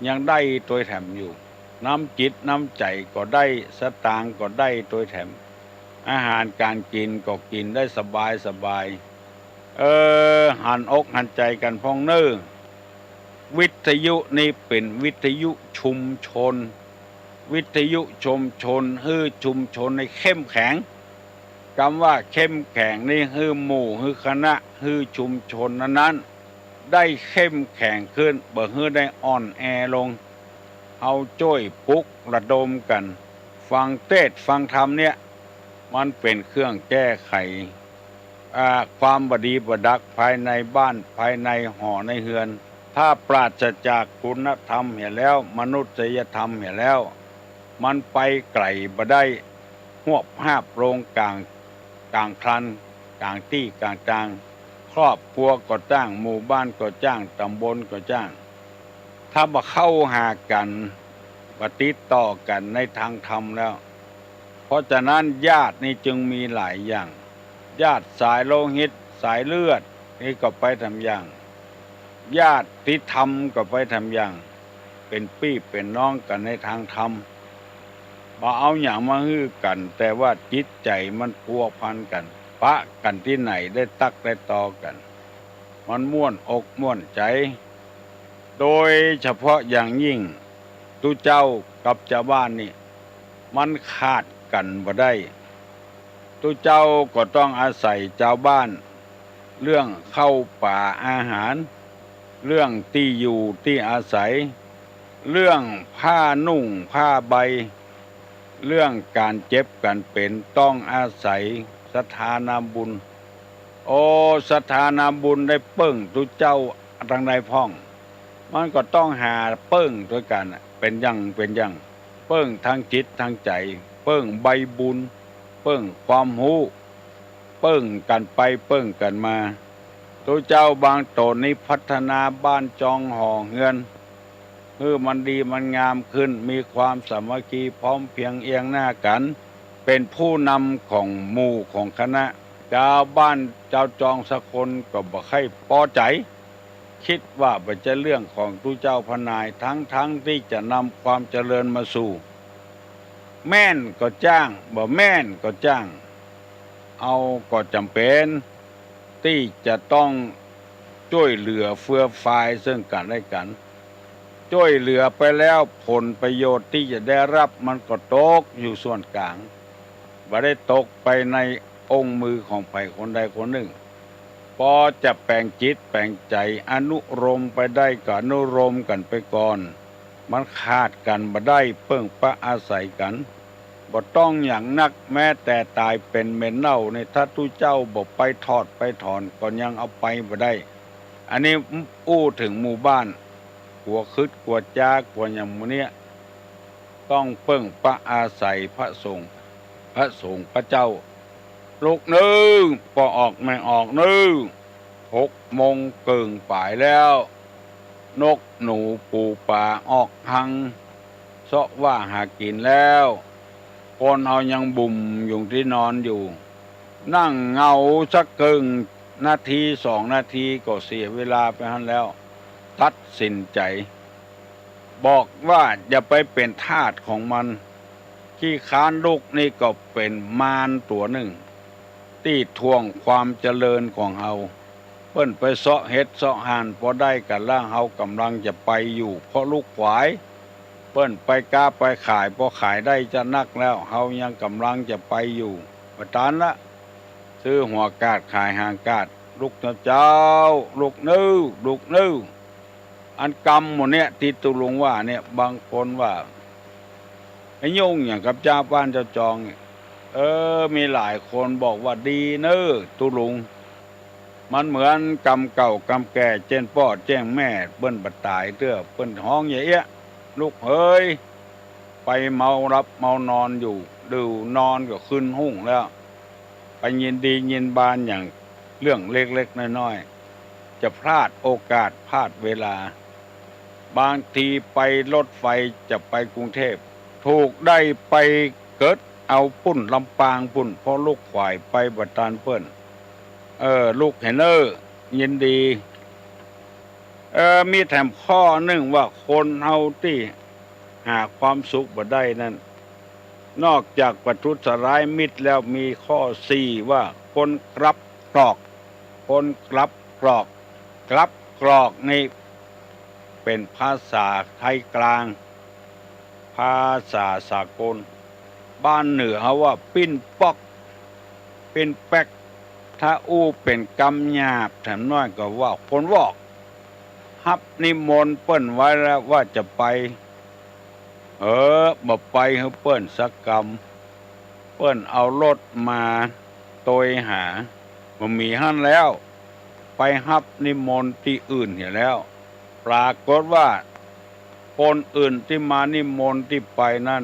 ยังได้ตวยแถมอยู่ น้ำจิตน้ำใจ๋ก็ได้ สตางค์ก็ได้ตวยแถม อาหารก๋านกิ๋นก็กิ๋นได้สบายสบาย เออ หันอกหันใจ๋กั๋นพ่องเน่อ วิทยุนี่เป๋นวิทยุชุมชน วิทยุชุมชน หื้อชุมชนให้เข้มแข็ง กำว่าเข้มแข็งนี่หื้อหมู่ หื้อคณะ หื้อชุมชนนั้นๆ ได้เข้มแข็งขึ้น บ่หื้อได้อ่อนแอลง เฮาจ้วยปลุกระดมกั๋น ฟังเตสน์ฟังธรรมเนี่ย มันเป๋นเครื่องแก้ไข อ่า ความบ่ดีบ่ดักภายในบ้าน ภายในหอในเฮือน ถ้าปราศจากคุณธรรมเหียแล้ว มนุษยธรรมเหียแล้ว มันไปไก๋บ่ได้ ฮวบฮาบลงก๋าง ก๋างครัน ก๋างตี้ก๋างตาง ครอบครัวก็จ้าง หมู่บ้านก็จ้าง ต๋ำบลก็จ้าง ถ้าบ่เข้าหากั๋น บ่ติดต่อกั๋นในตางธรรมแล้ว เพราะฉะนั้นญาตินี่จึงมีหลายอย่าง ญาติสายโลหิต สายเลือดนี่ก็ไปต๋ามอย่าง ญาติธรรมก็ไปต๋ามอย่าง เป๋นปี้เป๋นน้องกั๋นในตางธรรม บ่เอาหยังมาหื้อกั๋น แต่ว่าจิตใจ๋มันพัวพันกั๋น ปะกั๋นตี้ไหนได้ตั๊กได้ตอกั๋น มันม่วนอกม่วนใจ๋ โดยเฉพาะอย่างยิ่ง ตุ๊เจ้ากับจาวบ้านนี่ มันขาดกั๋นบ่ได้ ตุ๊เจ้าก็ต้องอาศัยจาวบ้าน เรื่องข้าวป๋าอาหาร เรื่องตี้อยู่ตี้อาศัย เรื่องผ้านุ่งผ้าใบ เรื่องก๋านเจ็บก๋านเป๋น ต้องอาศัยศรัทธานาบุญ โอ้ ศรัทธานาบุญได้เปิ้งตุ๊เจ้าตังใดพ่อง มันก็ต้องหาเปิ้งตวยกั๋น เป๋นอย่าง เป๋นอย่าง เปิ้งตางจิตตางใจ๋ เปิ้งใบบุญ เปิ้งความฮู้ เปิ้งกั๋นไปเปิ้งกั๋นมา ตุ๊เจ้าบางต๋นนี่พัฒนาบ้านจองหอเฮือน หื้อมันดีมันงามขึ้น มีความสามัคคีพร้อมเพียงเอียงหน้ากั๋น เป๋นผู้นำของหมู่ของคณะ จาวบ้านจาวจองสักคนก็บ่ใค่ปอใจ๋ กึ๊ดว่าบ่ใจ้เรื่องของตุ๊เจ้าพระนาย ตึงๆ ตี้จะนำความเจริญมาสู่ แม่นก็จ้าง บ่แม่นก็จ้าง เอาก็จ๋ำเป๋น ตี้จะต้องจ้วยเหลือเฟือฟายเซิ่งกั๋นและกั๋น จ้วยเหลือไปแล้วผลประโยชน์ตี้จะได้ฮับมันก็ตกอยู่ส่วนก๋าง บ่ได้ตกไปในองค์มือของใผคนใดคนนึ่ง ปอจะแป๋งจิตแป๋งใจ๋อนุโลมไปได้ก็อนุโลมกั๋นไปก่อน มันขาดกั๋นบ่ได้ เปิ้งปะอาศัยกั๋น บ่ต้องหยังนัก แม้แต่ต๋ายเป๋นเหม็นเน่านี่ ถ้าตุ๊เจ้าบ่ไปถอดไปถอนก็ยังเอาไปบ่ได้ อันนี้อู้เถิงหมู่บ้าน กั๋วขึดกั๋วจ๊ากั๋วหยังหมู่เนี้ย ต้องเปิ้งปะอาศัยพระสงฆ์ พระสงฆ์พระเจ้า ลูกเน้อ ป้อออกแม่ออกเน้อ หกโมงเกิ่งป๋ายแล้ว นกหนูปูป๋าออกฮัง เซาะว่าหากิ๋นแล้ว คนเฮายังบุ่มอยู่ตี้นอนอยู่ นั่งเหงาสักเกิ่งนาทีสองนาทีก็เสียเวลาไปหั้นแล้ว ตัดสินใจ๋ บอกว่าอย่าไปเป๋นทาสของมัน ขี้คร้านลุกนี่ก็เป๋นมารตั๋วนึ่ง ตี้ถ่วงความเจริญของเฮา เปิ้นไปเซาะเห็ดเซาะห่านปอได้กั๋นละ เฮาก่ำลังจะไปอยู่ เพราะลุกขวาย เปิ้นไปก๊าไปขาย ปอขายได้จะนักแล้ว เฮายังก่ำลังจะไปอยู่ บ่ตันละ ซื้อหัวกาดขายหางกาด ลุกเน้อเจ้า ลุกเน้อ ลุกเน้อ อันกำหมู่เนี้ยตี้ตุ๊ลุงว่าเนี่ย บางคนว่า ไอ้ยุ่งหยังกับจาวบ้านจาวจองเนี่ย เออ มีหลายคนบอกว่าดีเน้อตุ๊ลุง มันเหมือนกำเก่ากำแก่ เจ้นป้อเจ้นแม่เปิ้นบ่ต๋ายเตื้อ เปิ้นฮ้องยะเอี้ยะ ลูกเหย ไปเมาหลับเมานอนอยู่ ดื่นนอนก็คืนฮุ่งแล้ว ไปยินดียินบานอย่างเรื่องเล็กๆ น้อยๆ จะพลาดโอกาสพลาดเวลา บางทีไปรถไฟจะไปกรุงเทพฯ ถูกได้ไปเกิดเอาปุ้นลำปางปุ้น เพราะลุกขวายไปบ่ตันเปิ้น เออ ลุกเห็นเอ้อ ยินดี เออ มีแถมข้อนึ่งว่าคนเฮาตี้หาความสุขบ่ได้นั้น นอกจากประทุษร้ายมิตรแล้ว มีข้อสี่ว่าคนกลับกรอก คนกลับกรอก กลับกรอกนี่เป๋นภาษาไทยกลาง ภาษาสากล บ้านเหนือเฮาว่าปิ้นป๊อก ปิ้นแป๊ก ถ้าอู้เป๋นกำหยาบแถมน้อยก็ว่าคนวอก ฮับนิมนต์เปิ้นไว้แล้วว่าจะไป เออ บ่ไปหื้อเปิ้นสักกำ เปิ้นเอารถมาโตยหา บ่มีหั้นแล้ว ไปฮับนิมนต์ตี้อื่นเหียแล้ว ปรากฏว่าคนอื่นตี้มานิมนต์ตี้ไปนั้น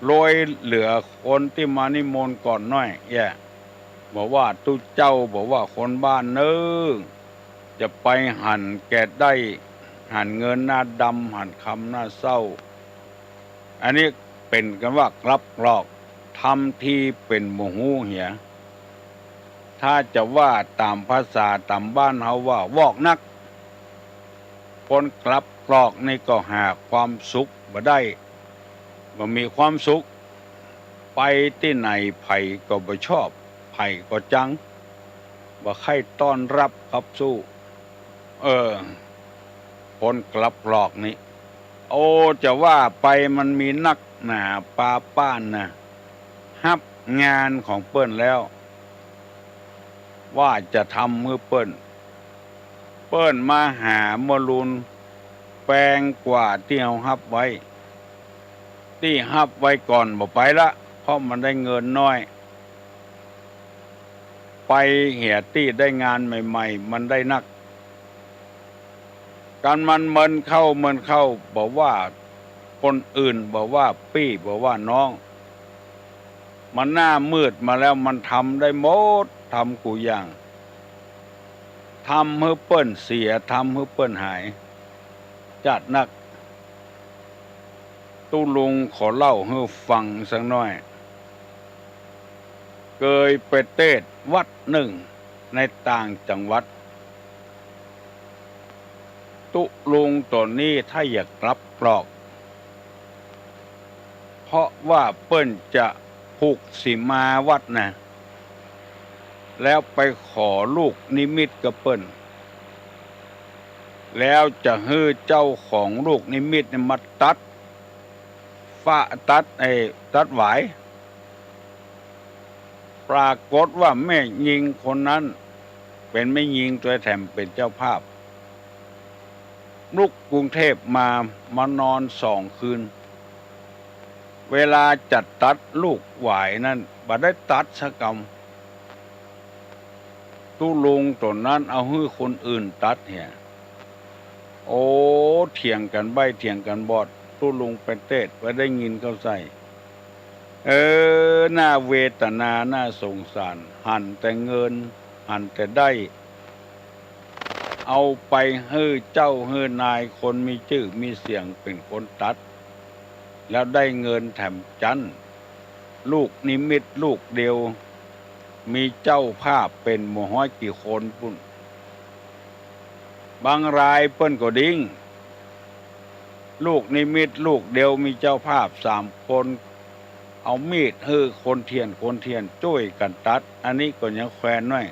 รวยเหลือคนตี้มานิมนต์ก่อนน้อยแยะ บ่ว่าตุ๊เจ้า บ่ว่าคนบ้านเน้อ จะไปหันแก่ได้ หันเงินหน้าดำ หันคำหน้าเศร้า อันนี้เป๋นกั๋นว่ากลับกรอก ทำทีเป๋นบ่ฮู้เหีย ถ้าจะว่าต๋ามภาษาต๋ามบ้านเฮาว่าวอกนัก คนกลับกรอกนี่ก็หาความสุขบ่ได้ บ่มีความสุข ไปตี้ไหนใผก็บ่ชอบ ใผก็จัง บ่ใค่ต้อนฮับขับสู้ เออ คนกลับกรอกนี่ โอ้ จะว่าไปมันมีนักหนาปาป้านนะ ฮับงานของเปิ้นแล้ว ว่าจะทำหื้อเปิ้น เปิ้นมาหาเมื่อลูน แปงกว่าตี้เฮาฮับไว้ ตี้ฮับไว้ก่อนบ่ไปละ เพราะมันได้เงินน้อย ไปเหียตี้ได้งานใหม่ๆ มันได้นัก กันมันเมินเข้าเมินเข้า บ่ว่าคนอื่น บ่ว่าปี้ บ่ว่าน้อง มันหน้ามืดมาแล้ว มันทำได้หมด ทำกู้อย่าง ทำหื้อเปิ้นเสีย ทำหื้อเปิ้นหาย จัดนัก ตุ๊ลุงขอเล่าหื้อฟังสักหน้อย เกยไปเตศน์วัดนึ่งในต่างจังหวัด ตุ๊ลุงต๋นนี้ถ้าอยากกลับกรอก เพราะว่าเปิ้นจะผูกสีมาวัดนะ แล้วไปขอลูกนิมิตกับเปิ้น แล้วจะหื้อเจ้าของลูกนิมิตเนี่ยมาตัด ฟ้าตัด ไอ้ ตัดหวาย ปรากฏว่าแม่ญิงคนนั้น เป๋นแม่ญิงตวยแถมเป๋นเจ้าภาพ ลุกกรุงเทพมา มานอนสองคืน เวลาจะตัดลูกหวายนั้น บ่ได้ตัดสักกำ ตุ๊ลุงต๋นนั้นเอาหื้อคนอื่นตัดเหีย โอ้ เถียงกั๋นใบ้เถียงกั๋นบอด ตุ๊ลุงไปเตศน์ไปได้ยินเข้าใส่ เออ น่าเวทนา น่าสงสาร หันแต่เงิน หันแต่ได้ เอาไปหื้อเจ้าหื้อนายคนมีจื้อมีเสียงเป๋นคนตัด แล้วได้เงินแถมจั้น ลูกนิมิตลูกเดียว มีเจ้าภาพเป๋นบ่ฮ้อยกี่คนปู้น บางรายเปิ้นก็ดิ้ง ลูกนิมิตลูกเดียวมีเจ้าภาพสามคน เอามีดหื้อคนเถียน คนเถียนจ้วยกั๋นตัด อันนี้ก็ยังแควนหน้อย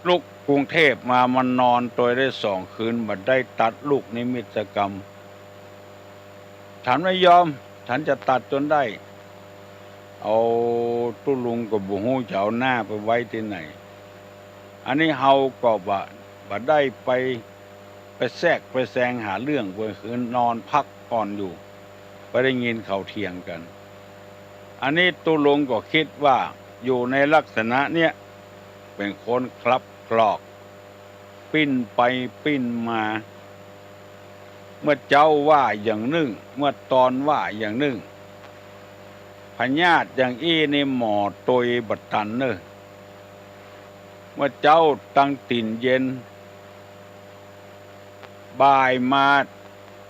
ลุกกรุงเทพมา มานอนตวยได้สองคืน บ่ได้ตัดลูกนิมิตสักกำ ฉันไม่ยอม ฉันจะตัดจนได้ เอาตุ๊ลุงก็บ่ฮู้จะเอาหน้าไปไว้ตี้ไหน อันนี้เฮาก็บ่ บ่ได้ไป ไปแทรกไปแซงหาเรื่อง ก็คือนอนพักผ่อนอยู่ ไปได้ยินเขาเถียงกั๋น อันนี้ตุ๊ลุงก็กึ๊ดว่าอยู่ในลักษณะเนี้ย เป๋นคนกลับกรอก ปิ้นไปปิ้นมา เมื่อเจ๊าว่าอย่างนึ่ง เมื่อตอนว่าอย่างนึ่ง พยาธิอย่างอี้นี่หมอตวยบ่ตันเน่อ เมื่อเจ๊าตังตี๋นเย็น บ่ายมา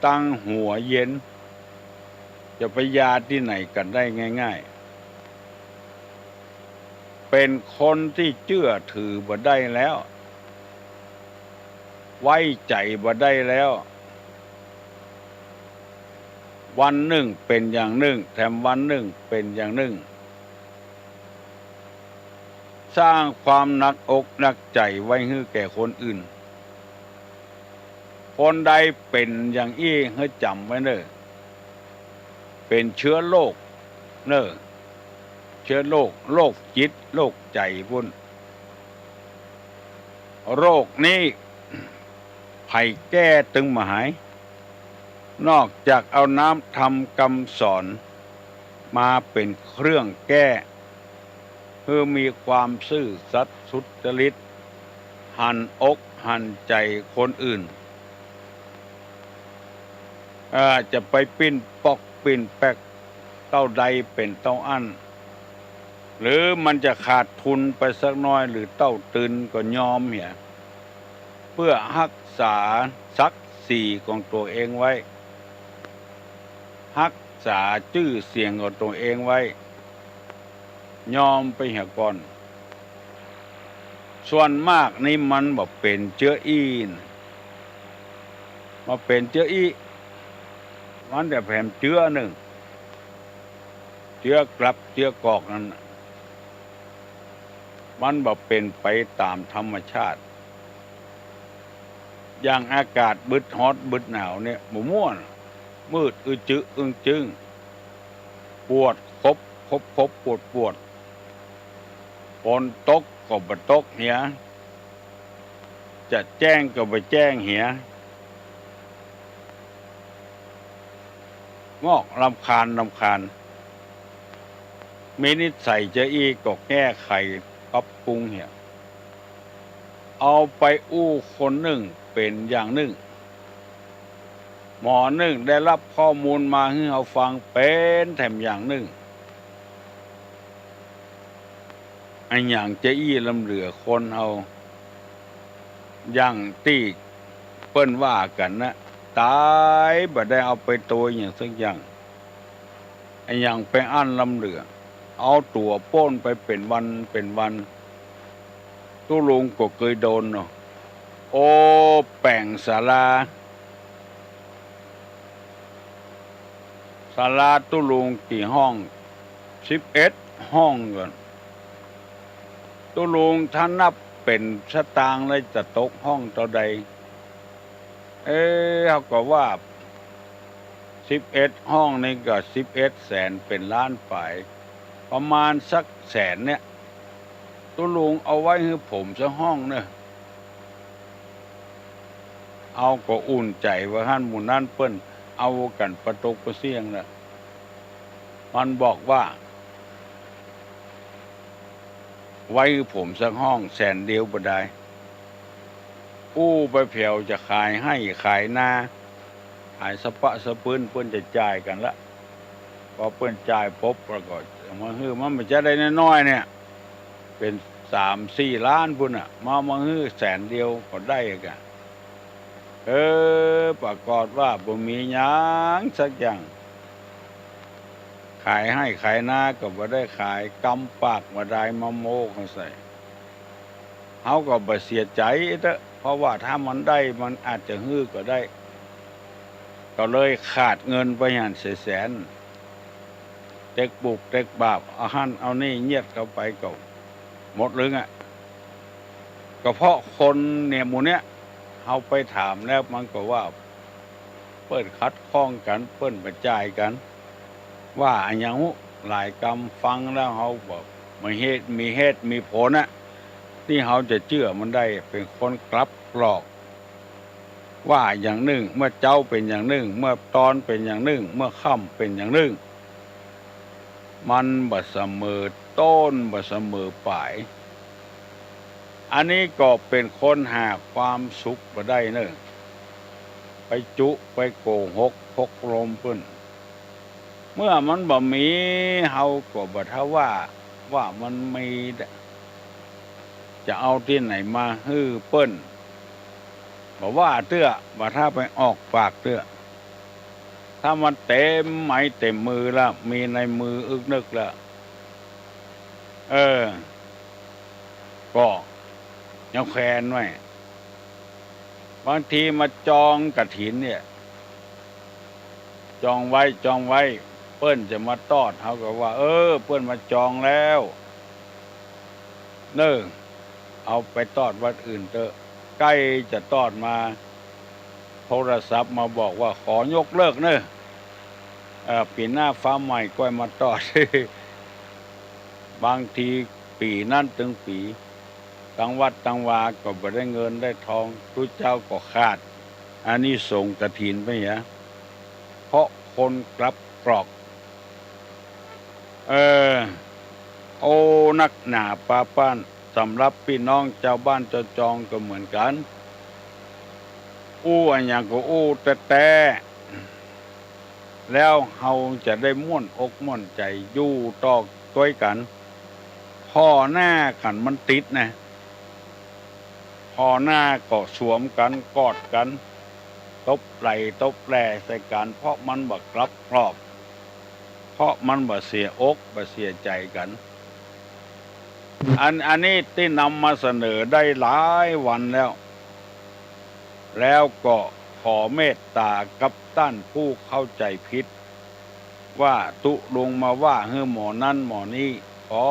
ตังหัวเย็น จะไปยาตี้ไหนกั๋นได้ง่ายๆ เป๋นคนตี้เจื้อถือบ่ได้แล้ว ไว้ใจ๋บ่ได้แล้ว วันนึ่งเป๋นอย่างนึ่ง แถมวันนึ่งเป๋นอย่างนึ่ง สร้างความหนักอกหนักใจ๋ไว้หื้อแก่คนอื่น คนใดเป๋นอย่างอี้หื้อจ๋ำไว้เน่อ เป๋นเชื้อโรคเน่อ เชื้อโรค โรคจิต โรคใจ๋ปู้น โรคนี้ใผแก้ตึงบ่หาย นอกจากเอาน้ำธรรมกำสอนมาเป๋นเครื่องแก้ หื้อมีความซื่อสัตย์สุจริต หันอกหันใจ๋คนอื่น เอ่อ จะไปปิ้นป๊อกปิ้นแป๊กเต้าใดเป๋นเต้าอั้น หรือมันจะขาดทุนไปสักน้อยหรือเต้าตื่นก็ยอมเหีย เปื้อฮักษาศักดิ์ศรีของตั๋วเองไว้ ฮักษาจื้อเสียงของตั๋วเองไว้ ยอมไปเหียก่อน ส่วนมากนี่มันบ่เป๋นเจื้ออี้นะ บ่เป๋นเจื้ออี้ มันจะแผมเจื้อนึ่ง เจื้อกลับเจื้อกอกนั้นน่ะ มันบ่เป๋นไปต๋ามธรรมชาติ อย่างอากาศบึดฮ้อนบึดหนาวเนี่ย บ่ม่วน มืดอึ๊งจึ๊งอึ๊งจึ๊ง ปวดคบคบคบปวดปวด ฝนตกก็บ่ตกเหีย จะแจ้งก็บ่แจ้งเหีย งอกรำคาญรำคาญ มีนิสัยจะอี้ก็แก้ไขปรับปรุงเหีย เอาไปอู้คนนึ่งเป๋นอย่างนึ่ง หมอนึ่งได้ฮับข้อมูลมาหื้อเฮาฟังเป๋นแถมอย่างนึ่ง อะหยังจะอี้ล้ำเหลือคนเฮา อย่างตี้เปิ้นว่ากั๋นนะ ต๋ายบ่ได้เอาไปตวยอะหยังสักอย่าง อะหยังไปอั้นล้ำเหลือ เอาตั๋วโป้นไปเป๋นวันเป๋นวัน ตุ๊ลุงก็เกยโดนเนาะ โอ้ แป๋งศาลา ศาลาตุ๊ลุงกี่ห้อง สิบเอ็ดห้องก่อน ตุ๊ลุงถ้านับเป๋นสตางค์แล้วจะตกห้องเต้าใด เอ๊ะ เฮาก็ว่า สิบเอ็ดห้องนี่ก็สิบเอ็ดแสน เป๋นล้านป๋าย ประมาณสักแสนเนี่ย ตุ๊ลุงเอาไว้หื้อผมสักห้องเน่อ เฮาก็อุ่นใจ๋ว่าหั้น หมู่นั้นเปิ้นเอากั๋นปะตกปะเสี้ยงละ มันบอกว่า ไว้หื้อผมสักห้องแสนเดียวบ่ได้ อู้ไปแผวจะขายไฮ่ขายนา ขายสะปะสะปื้น เปิ้นจะจ่ายกั๋นละ พอเปิ้นจ่ายปุ๊บแล้วก็มาหื้อ มันบ่ใจ้ได้น้อยๆ เนี่ย เป๋นสามสี่ล้านปู้นน่ะ มา มาหื้อแสนเดียวก็ได้กะ เออ ปรากฏว่าบ่มีหยังสักอย่าง ขายไฮ่ขายนาก็บ่ได้ขาย กำปากบ่ได้มาโม้เขาใส่ เฮาก็บ่เสียใจ๋เต๊อะ เพราะว่าถ้ามันได้มันอาจจะหื้อก็ได้ ก็เลยขาดเงินไปหั้นเสียแสน เต็กบุกเต็กบาป เอาหั้นเอานี่เยียดเข้าไปก็หมดลึงอะ ก็เพราะคนเนี่ยหมู่เนี้ย เฮาไปถามแล้วมันก็ว่า เปิ้นขัดข้องกั๋น เปิ้นบ่จ่ายกั๋น ว่าอะหยังฮู้ หลายกำ ฟังแล้วเฮาบ่ บ่เหตุ มีเหตุมีผลน่ะ ตี้เฮาจะเจื้อมันได้ เป๋นคนกลับกรอก ว่าอย่างนึ่ง เมื่อเจ๊าเป๋นอย่างนึ่ง เมื่อตอนเป๋นอย่างนึ่ง เมื่อค่ำเป๋นอย่างนึ่ง มันบ่เสมอต้น บ่เสมอป๋าย อันนี้ก็เป๋นคนหาความสุขบ่ได้เน่อ ไปจุ ไปโกหก พกลมเปิ้น เมื่อมันบ่มี เฮาก็บ่ถ้าว่า ว่ามันมี จะเอาตี้ไหนมาหื้อเปิ้น บ่ว่าเตื้อ บ่ถ้าไปออกปากเตื้อ ถ้ามันเต๋มไม้เต๋มมือแล้ว มีในมืออึกนึกแล้ว เออ ก็ยังแขวนไว้ บางทีมาจองกฐินเนี่ย จองไว้ จองไว้ เปิ้นจะมาตอด เฮาก็ว่า เออ เปิ้นมาจองแล้วเน่อ เอาไปตอดวัดอื่นเต๊อะ ใก้จะตอดมา โทรศัพท์มาบอกว่า ขอยกเลิกเน่อ เอ่อ ปี๋หน้าฟ้าใหม่ก้อยมาตอด บางทีปี๋นั้นตึงปี๋ ตังวัดตังวาก็บ่ได้เงินได้ทอง ตุ๊เจ้าก็ขาดอานิสงส์กฐินไปเหีย เพราะคนกลับกรอก เออ โอ้ นักหนาปาป๊าน สำหรับปี้น้องจาวบ้านจาวจองก็เหมือนกั๋น อู้อะหยังก็อู้แต๊ๆ แล้วเฮาจะได้ม่วนอกม่วนใจ๋อยู่ต่อตวยกั๋น ผ่อหน้ากั๋นมันติดนะ ผ่อหน้าก็สวมกั๋น กอดกั๋น ตบไหล่ตบแหล่ใส่กั๋น เพราะมันบ่กลับครอบ เพราะมันบ่เสียอกบ่เสียใจ๋กั๋น อัน อันนี้ตี้นำมาเสนอได้หลายวันแล้ว แล้วก็ขอเมตต๋ากับต้านผู้เข้าใจ๋ผิด ว่าตุ๊ลุงมาว่าหื้อหมอนั้นหมอนี้ ขอ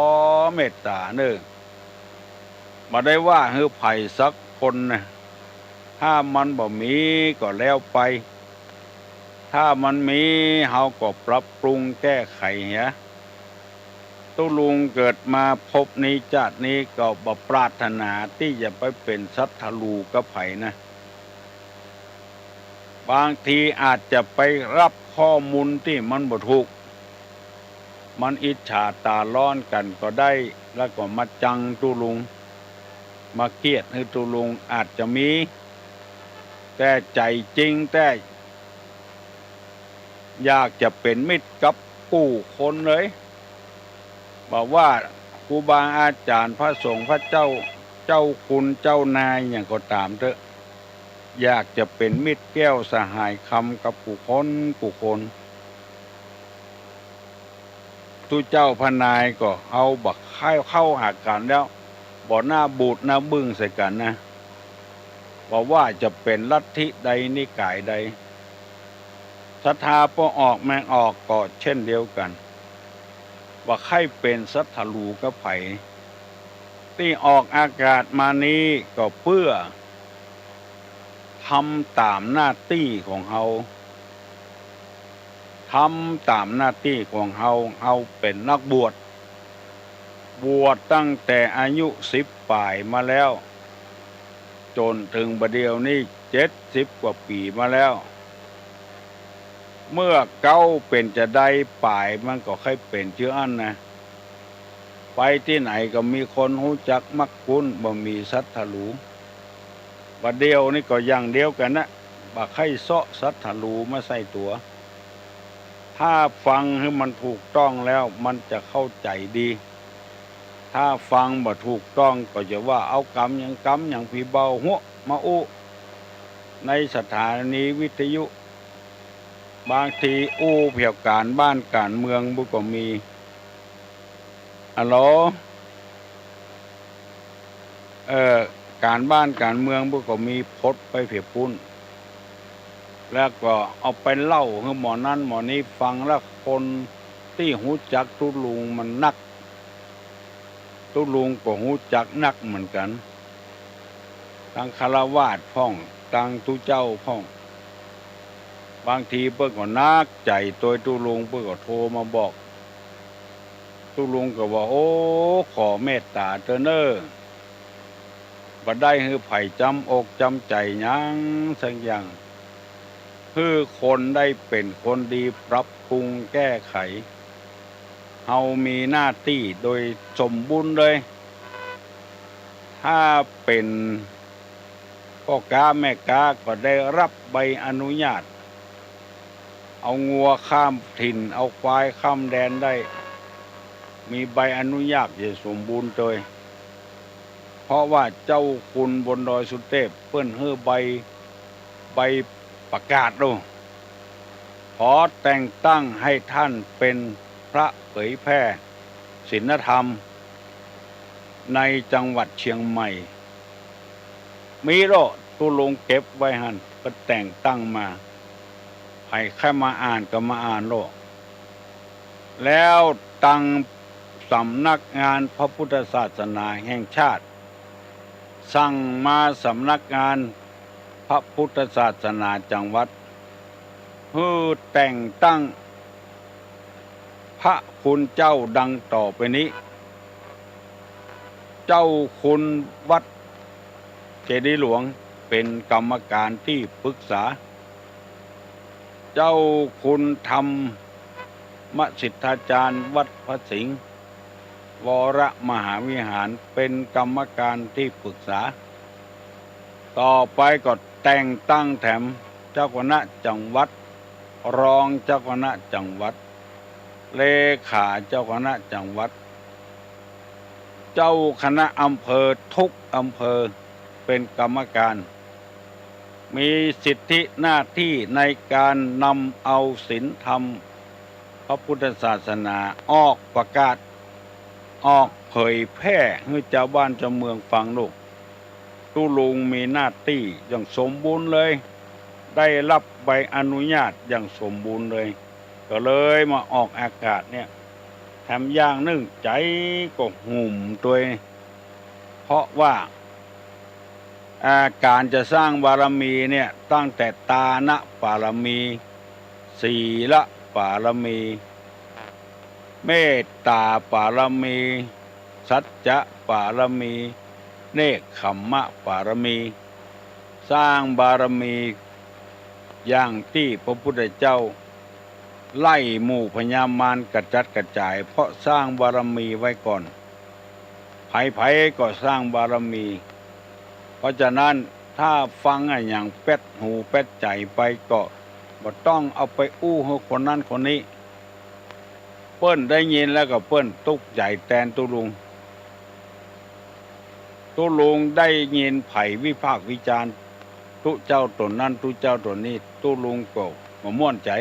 เมตต๋าเน่อ บ่ได้ว่าหื้อใผสักคนนะ ถ้ามันบ่มีก็แล้วไป ถ้ามันมีเฮาก็ปรับปรุงแก้ไขเหีย ตุ๊ลุงเกิดมาภพนี้จาตินี้ก็บ่ปรารถนาตี้จะไปเป๋นศัตรู๋กับใผนะ บางทีอาจจะไปฮับข้อมูลตี้มันบ่ถูก มันอิจฉาต๋าฮ้อนกั๋นก็ได้ แล้วก็มาจังตุ๊ลุง มาเกลียดหื้อตุ๊ลุงอาจจะมี แต่ใจ๋จริงแต๊ อยากจะเป๋นมิตรกับกู้คนเลย บ่ว่าครูบาอาจ๋ารย์ พระสงฆ์ พระเจ้า เจ้าคุณ เจ้านายหยังก็ต๋ามเต๊อะ อยากจะเป๋นมิตรแก้วสหายคำกับกู้คนกู้คน ตุ๊เจ้าพระนายก็เอาบ่เข้า เข้าหากั๋นแล้ว บ่หน้าบูดหน้าบึ้งใส่กั๋นนะ บ่ว่าจะเป๋นลัทธิใดนิกายใด ศรัทธาป้อออกแมงออกก็เช่นเดียวกั๋น บ่ใค่เป๋นศัตรู๋กับใผ ตี้ออกอากาศมานี้ก็เปื้อ ทำต๋ามหน้าตี้ของเฮา ทำต๋ามหน้าตี้ของเฮา เฮาเป๋นนักบวช บวชตั้งแต่อายุสิบป๋ายมาแล้ว จ๋นเถิงบ่าเดี่ยวนี้เจ็ดสิบกว่าปี๋มาแล้ว เมื่อเก๊าเป๋นจาใดป๋ายมันก็ใค่เป๋นเจื้ออั้นนะ ไปตี้ไหนก็มีคนฮู้จักมักคุ้น บ่มีศัตรู๋ บ่าเดี่ยวนี้ก็อย่างเดียวกั๋นนะ บ่ใค่เซาะศัตรู๋มาใส่ตั๋ว ถ้าฟังหื้อมันถูกต้องแล้วมันจะเข้าใจ๋ดี ถ้าฟังบ่ถูกต้องก็จะว่าเอากำหยังกำหยังผีเบาหัวมาอู้ ในสถานีวิทยุ บางทีอู้เกี่ยวก๋านบ้านก๋านเมืองบุก็มี ฮัลโหล เอ่อ ก๋านบ้านก๋านเมืองบุก็มี พดไปเผียปุ้น แล้วก็เอาไปเล่าหื้อหมอนั้นหมอนี้ฟัง แล้วคนตี้ฮู้จักตุ๊ลุงมันนัก ตุ๊ลุงก็ฮู้จักนักเหมือนกั๋น ตังฆราวาสพ่อง ตังตุ๊เจ้าพ่อง บางทีเปิ้นก็หนักใจ๋ตวยตุ๊ลุง เปิ้นก็โทรมาบอก ตุ๊ลุงก็ว่า โอ้ ขอเมตต๋าเต๊อะเน่อ บ่ได้หื้อใผจำอกจำใจ๋หยังสักอย่าง หื้อคนได้เป๋นคนดี ปรับปรุงแก้ไข เฮามีหน้าตี้โดยสมบูรณ์เลย ถ้าเป๋นป้อก๊าแม่ก๊าก็ได้ฮับใบอนุญาต เอางัวข้ามถิ่น เอาควายข้ามแดนได้ มีใบอนุญาตอย่างสมบูรณ์โตย เพราะว่าเจ้าคุณบนดอยสุเตพเปิ้นหื้อใบ ใบประกาศโล ขอแต่งตั้งให้ท่านเป็นพระเผยแผ่ศีลธรรมในจังหวัดเชียงใหม่ มีโล ตุ๊ลุงเก็บไว้หั้น ก็แต่งตั้งมา ใผใค่มาอ่านก็มาอ่านโล แล้วตังสำนักงานพระพุทธศาสนาแห่งชาติ สั่งมาสำนักงานพระพุทธศาสนาจังหวัด หื้อแต่งตั้งพระคุณเจ้าดังต่อไปนี้ เจ้าคุณวัดเจดีย์หลวงเป็นกรรมการที่ปรึกษา เจ้าคุณธรรมสิทธาจารย์วัดพระสิงห์ วรมหาวิหาร เป็นกรรมการที่ปรึกษา ต่อไปก็แต่งตั้งแถมเจ้าคณะจังหวัด รองเจ้าคณะจังหวัด เลขาเจ้าคณะจังหวัด เจ้าคณะอำเภอทุกอำเภอเป็นกรรมการ มีสิทธิหน้าที่ในการนำเอาศีลธรรมพระพุทธศาสนาออกประกาศ ออกเผยแพร่หื้อจาวบ้านจาวเมืองฟังลูก ตุ๊ลุงมีหน้าตี้อย่างสมบูรณ์เลย ได้ฮับใบอนุญาตอย่างสมบูรณ์เลย ก็เลยมาออกอากาศเนี่ย แถมอย่างนึ่งใจ๋ก็หุ่มตวย เพราะว่า อ่า ก๋านจะสร้างบารมีเนี่ย ตั้งแต่ตานะปารมี สีละปารมี เมตตาปารมี สัจจะปารมี เนกขัมมะปารมี สร้างบารมี อย่างตี้พระพุทธเจ้าไล่หมู่พญามารกระจัดกระจาย เพราะสร้างบารมีไว้ก่อน ใผๆ ก็สร้างบารมี เพราะฉะนั้นถ้าฟังอะหยังแป๊ดหูแป๊ดใจ๋ไปก็บ่ต้องเอาไปอู้หื้อคนนั้นคนนี้ เปิ้นได้ยินแล้วก็เปิ้นตุ๊กใจ๋แตนตุ๊ลุง ตุ๊ลุงได้ยินใผวิพากษ์วิจารณ์ตุ๊เจ้าต๋นนั้นตุ๊เจ้าต๋นนี้ ตุ๊ลุงก็บ่ม่วนใจ๋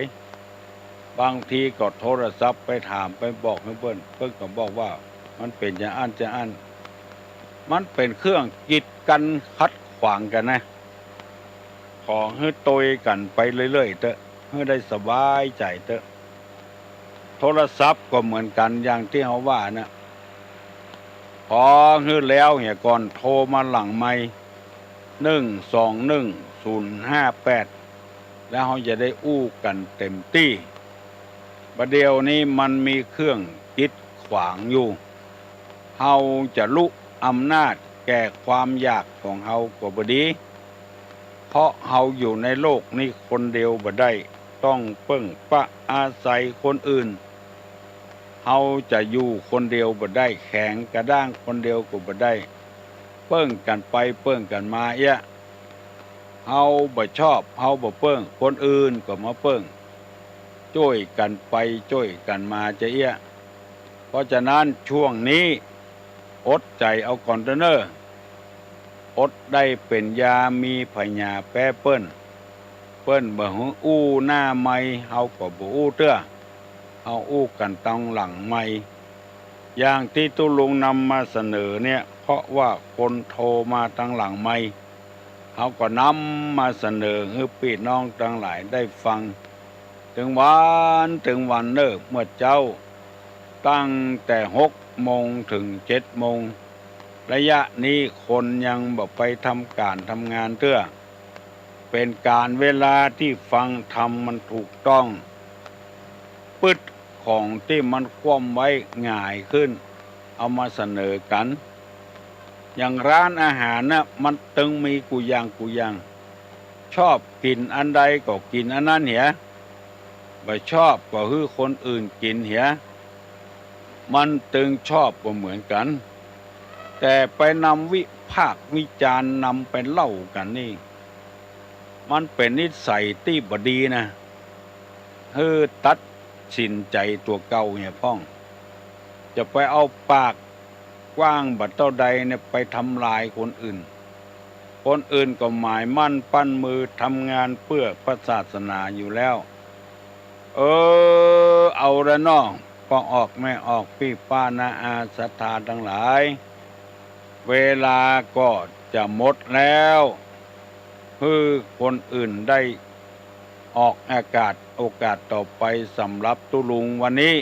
บางทีก็โทรศัพท์ไปถามไปบอกหื้อเปิ้น เปิ้นก็บอกว่ามันเป๋นจาอั้นจาอั้น มันเป๋นเครื่องกีดกั๋นขัดขวางกั๋นนะ ขอหื้อตวยกั๋นไปเรื่อยๆ เต๊อะ หื้อได้สบายใจ๋เต๊อะ โทรศัพท์ก็เหมือนกั๋นอย่างตี้เฮาว่านะ ขอหื้อแล้วเหียก่อน โทรมาหลังไมค์ หนึ่งสองหนึ่งศูนย์ห้าแปด แล้วเฮาจะได้อู้กั๋นเต๋มตี้ บ่าเดี่ยวนี้มันมีเครื่องกีดขวางอยู่ เฮาจะลุอำนาจแก่ความอยากของเฮาก็บ่ดี เพราะเฮาอยู่ในโลกนี้คนเดียวบ่ได้ ต้องเปิ้งปะอาศัยคนอื่น เฮาจะอยู่คนเดียวบ่ได้ แข็งกระด้างคนเดียวก็บ่ได้ เปิ้งกั๋นไปเปิ้งกั๋นมาเอี้ย เฮาบ่ชอบ เฮาบ่เปิ้ง คนอื่นก็มาเปิ้ง จ้วยกั๋นไปจ้วยกั๋นมาจาเอี้ย เพราะฉะนั้นช่วงนี้อดใจ๋เอาก่อนเต๊อะเน่อ อดได้เป๋นยา มีผญาแป๊เปิ้น เปิ้นบ่หื้ออู้หน้าไมค์ เฮาก็บ่อู้เตื้อ เฮาอู้กั๋นตางหลังไมค์ อย่างตี้ตุ๊ลุงนำมาเสนอเนี่ย เพราะว่าคนโทรมาตางหลังไมค์ เฮาก็นำมาเสนอหื้อปี้น้องตังหลายได้ฟัง ตึงวันตึงวันเน่อ เมื่อเจ๊า ตั้งแต่หกโมงเถิงเจ็ดโมง ระยะนี้คนยังบ่ไปทำก๋านทำงานเตื้อ เป๋นก๋านเวลาตี้ฟังธรรมมันถูกต้อง ปึดของตี้มันคว่ำไว้หงายขึ้น เอามาเสนอกั๋น อย่างร้านอาหารน่ะ มันตึงมีกู้อย่างกู้อย่าง ชอบกิ๋นอันใดก็กิ๋นอันนั้นเหีย บ่ชอบก็หื้อคนอื่นกิ๋นเหีย มันตึงชอบบ่เหมือนกั๋น แต่ไปนำวิพากษ์วิจารณ์ นำไปเล่ากั๋นนี่ มันเป๋นนิสัยตี้บ่ดีนะ หื้อตัดสินใจ๋ตั๋วเก่าเหียพ่อง จะไปเอาปากกว้างบ่าเต้าใดเนี่ยไปทำลายคนอื่น คนอื่นก็หมายมั่นปั้นมือทำงานเปื้อพระศาสนาอยู่แล้ว เออ เอาละเนาะ ป้อออกแม่ออก ปี้ป้าน้าอาศรัทธาตังหลาย เวลาก็จะหมดแล้ว หื้อคนอื่นได้ออกอากาศ โอกาสต่อไปสำหรับตุ๊ลุงวันนี้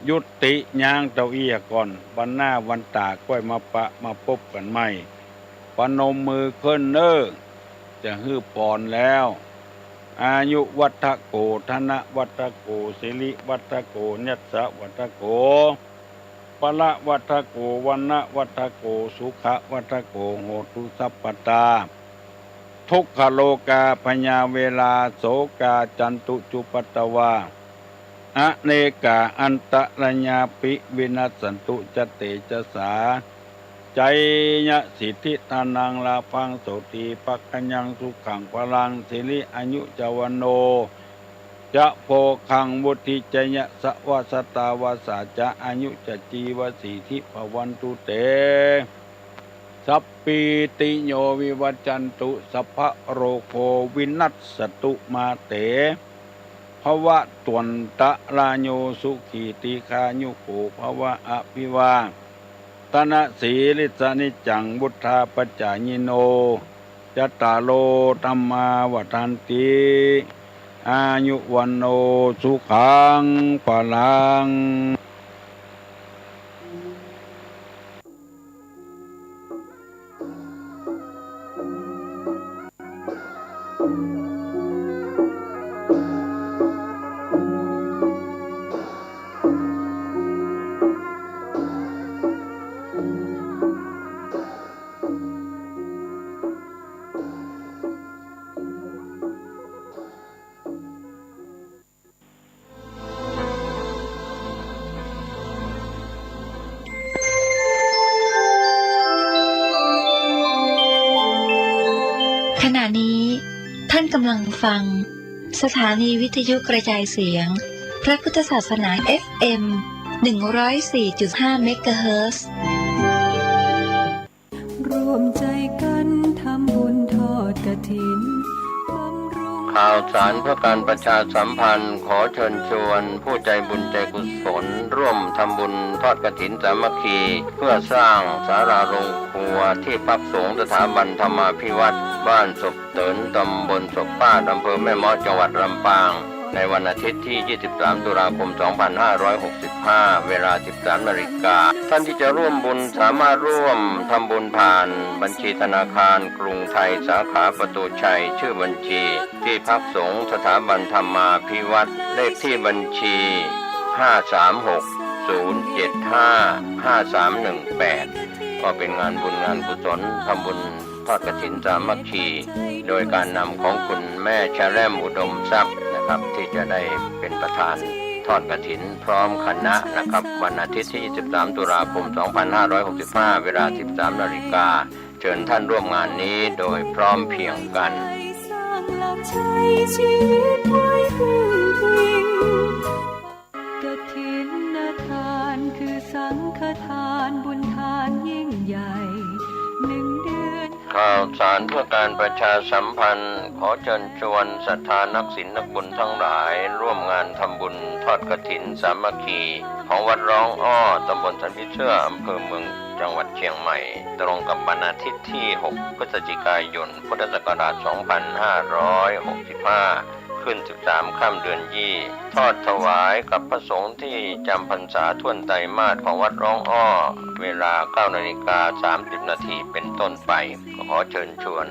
ยุติยางเต้าอี้ก่อน วันหน้าวันต๋าก้อยมาปะมาปบกั๋นใหม่ ประนมมือขึ้นเน่อ จะหื้อปอนแล้ว อายุวัฒโก ธนวัฒโก สิริวัฒโก ยัสสวัฒโก พละวัฒโก วรรณวัฒโก สุขวัฒโก โหตุสัพพตา ทุกขโรกาพยาเวรา โสกาจันตุจุปัตตวา อเนกาอันตรายาปิ วินัสสันตุจะเตจสา ชัยยะสิทธิธนัง ลาภังโสติภักขยัง สุขังพลัง สิริอายุจวันโน จะ โภคัง วุฑฒิ จะ ยะสะวะ สะตาวะสา จะ อายุ จะ จีวะสีทิ ภะวันตุ เต สัพพีติโย วิวัชชันตุ สัพพะโรโค วินัสสะตุ มา เต ภะวะตวันตะราโย สุขี ตีฆายุโก ภะวะ อะภิวาตะนะสีลิสสะ นิจจัง วุฑฒาปะจ๋ายิโน จัตตาโร ธัมมา วัฑฒันติ อายุ วัณโณ สุขัง พะลัง ขณะนี้ท่านกำลังฟังสถานีวิทยุกระจายเสียงพระพุทธศาสนา เอฟเอ็ม หนึ่งร้อยสี่จุดห้า เมกะเฮิรตซ์ ร่วมใจกันทำบุญทอดกฐิน บำรุง ข่าวสารเพื่อการประชาสัมพันธ์ ขอเชิญชวนผู้ใจบุญใจกุศล ร่วมทำบุญทอดกฐินสามัคคี เพื่อสร้างศาลาโรงครัวที่พักสงฆ์สถาบันธรรมาภิวัฒน์ บ้านศพเติน ตำบลศพป้าด อำเภอแม่เมาะ จังหวัดลำปาง ในวันอาทิตย์ที่ ยี่สิบสาม ตุลาคม สองพันห้าร้อยหกสิบห้า เวลา สิบสาม นาฬิกา ท่านที่จะร่วมบุญสามารถร่วมทำบุญผ่านบัญชีธนาคารกรุงไทย สาขาประตูชัย ชื่อบัญชี ที่พักสงฆ์สถาบันธรรมาภิวัฒน์ เลขที่บัญชี ห้าสามหก ศูนย์เจ็ดห้า ห้าสามหนึ่งแปด ก็เป็นงานบุญงานกุศลทำบุญ ทอดกฐินสามัคคี โดยการนำของคุณแม่ชะแล่มอุดมทรัพย์นะครับ ที่จะได้เป็นประธานทอดกฐินพร้อมคณะนะครับ วันอาทิตย์ที่ ยี่สิบสาม ตุลาคม สองพันห้าร้อยหกสิบห้า เวลา สิบสาม นาฬิกา เชิญท่านร่วมงานนี้โดยพร้อมเพรียงกัน สร้างหลักชัยชีวิตไว้พึ่งพิง กฐินทานคือสังฆทานบุญทานยิ่งใหญ่ หนึ่งเดือน ข่าวสารเพื่อการประชาสัมพันธ์ ขอเชิญชวนศรัทธานักศีลนักบุญทั้งหลาย ร่วมงานทำบุญทอดกฐินสามัคคี ของวัดร้องอ้อ ตำบลสันผีเสื้อ อำเภอเมือง จังหวัดเชียงใหม่ ตรงกับวันอาทิตย์ที่ หก พฤศจิกายน พุทธศักราช สองพันห้าร้อยหกสิบห้า ขึ้น สิบสาม ค่ำเดือนยี่ ทอดถวายกับพระสงฆ์ที่จำพรรษาถ้วนไตรมาสของวัดร้องอ้อ เวลา เก้า นาฬิกา สามสิบ นาทีเป็นต้นไป ขอเชิญชวน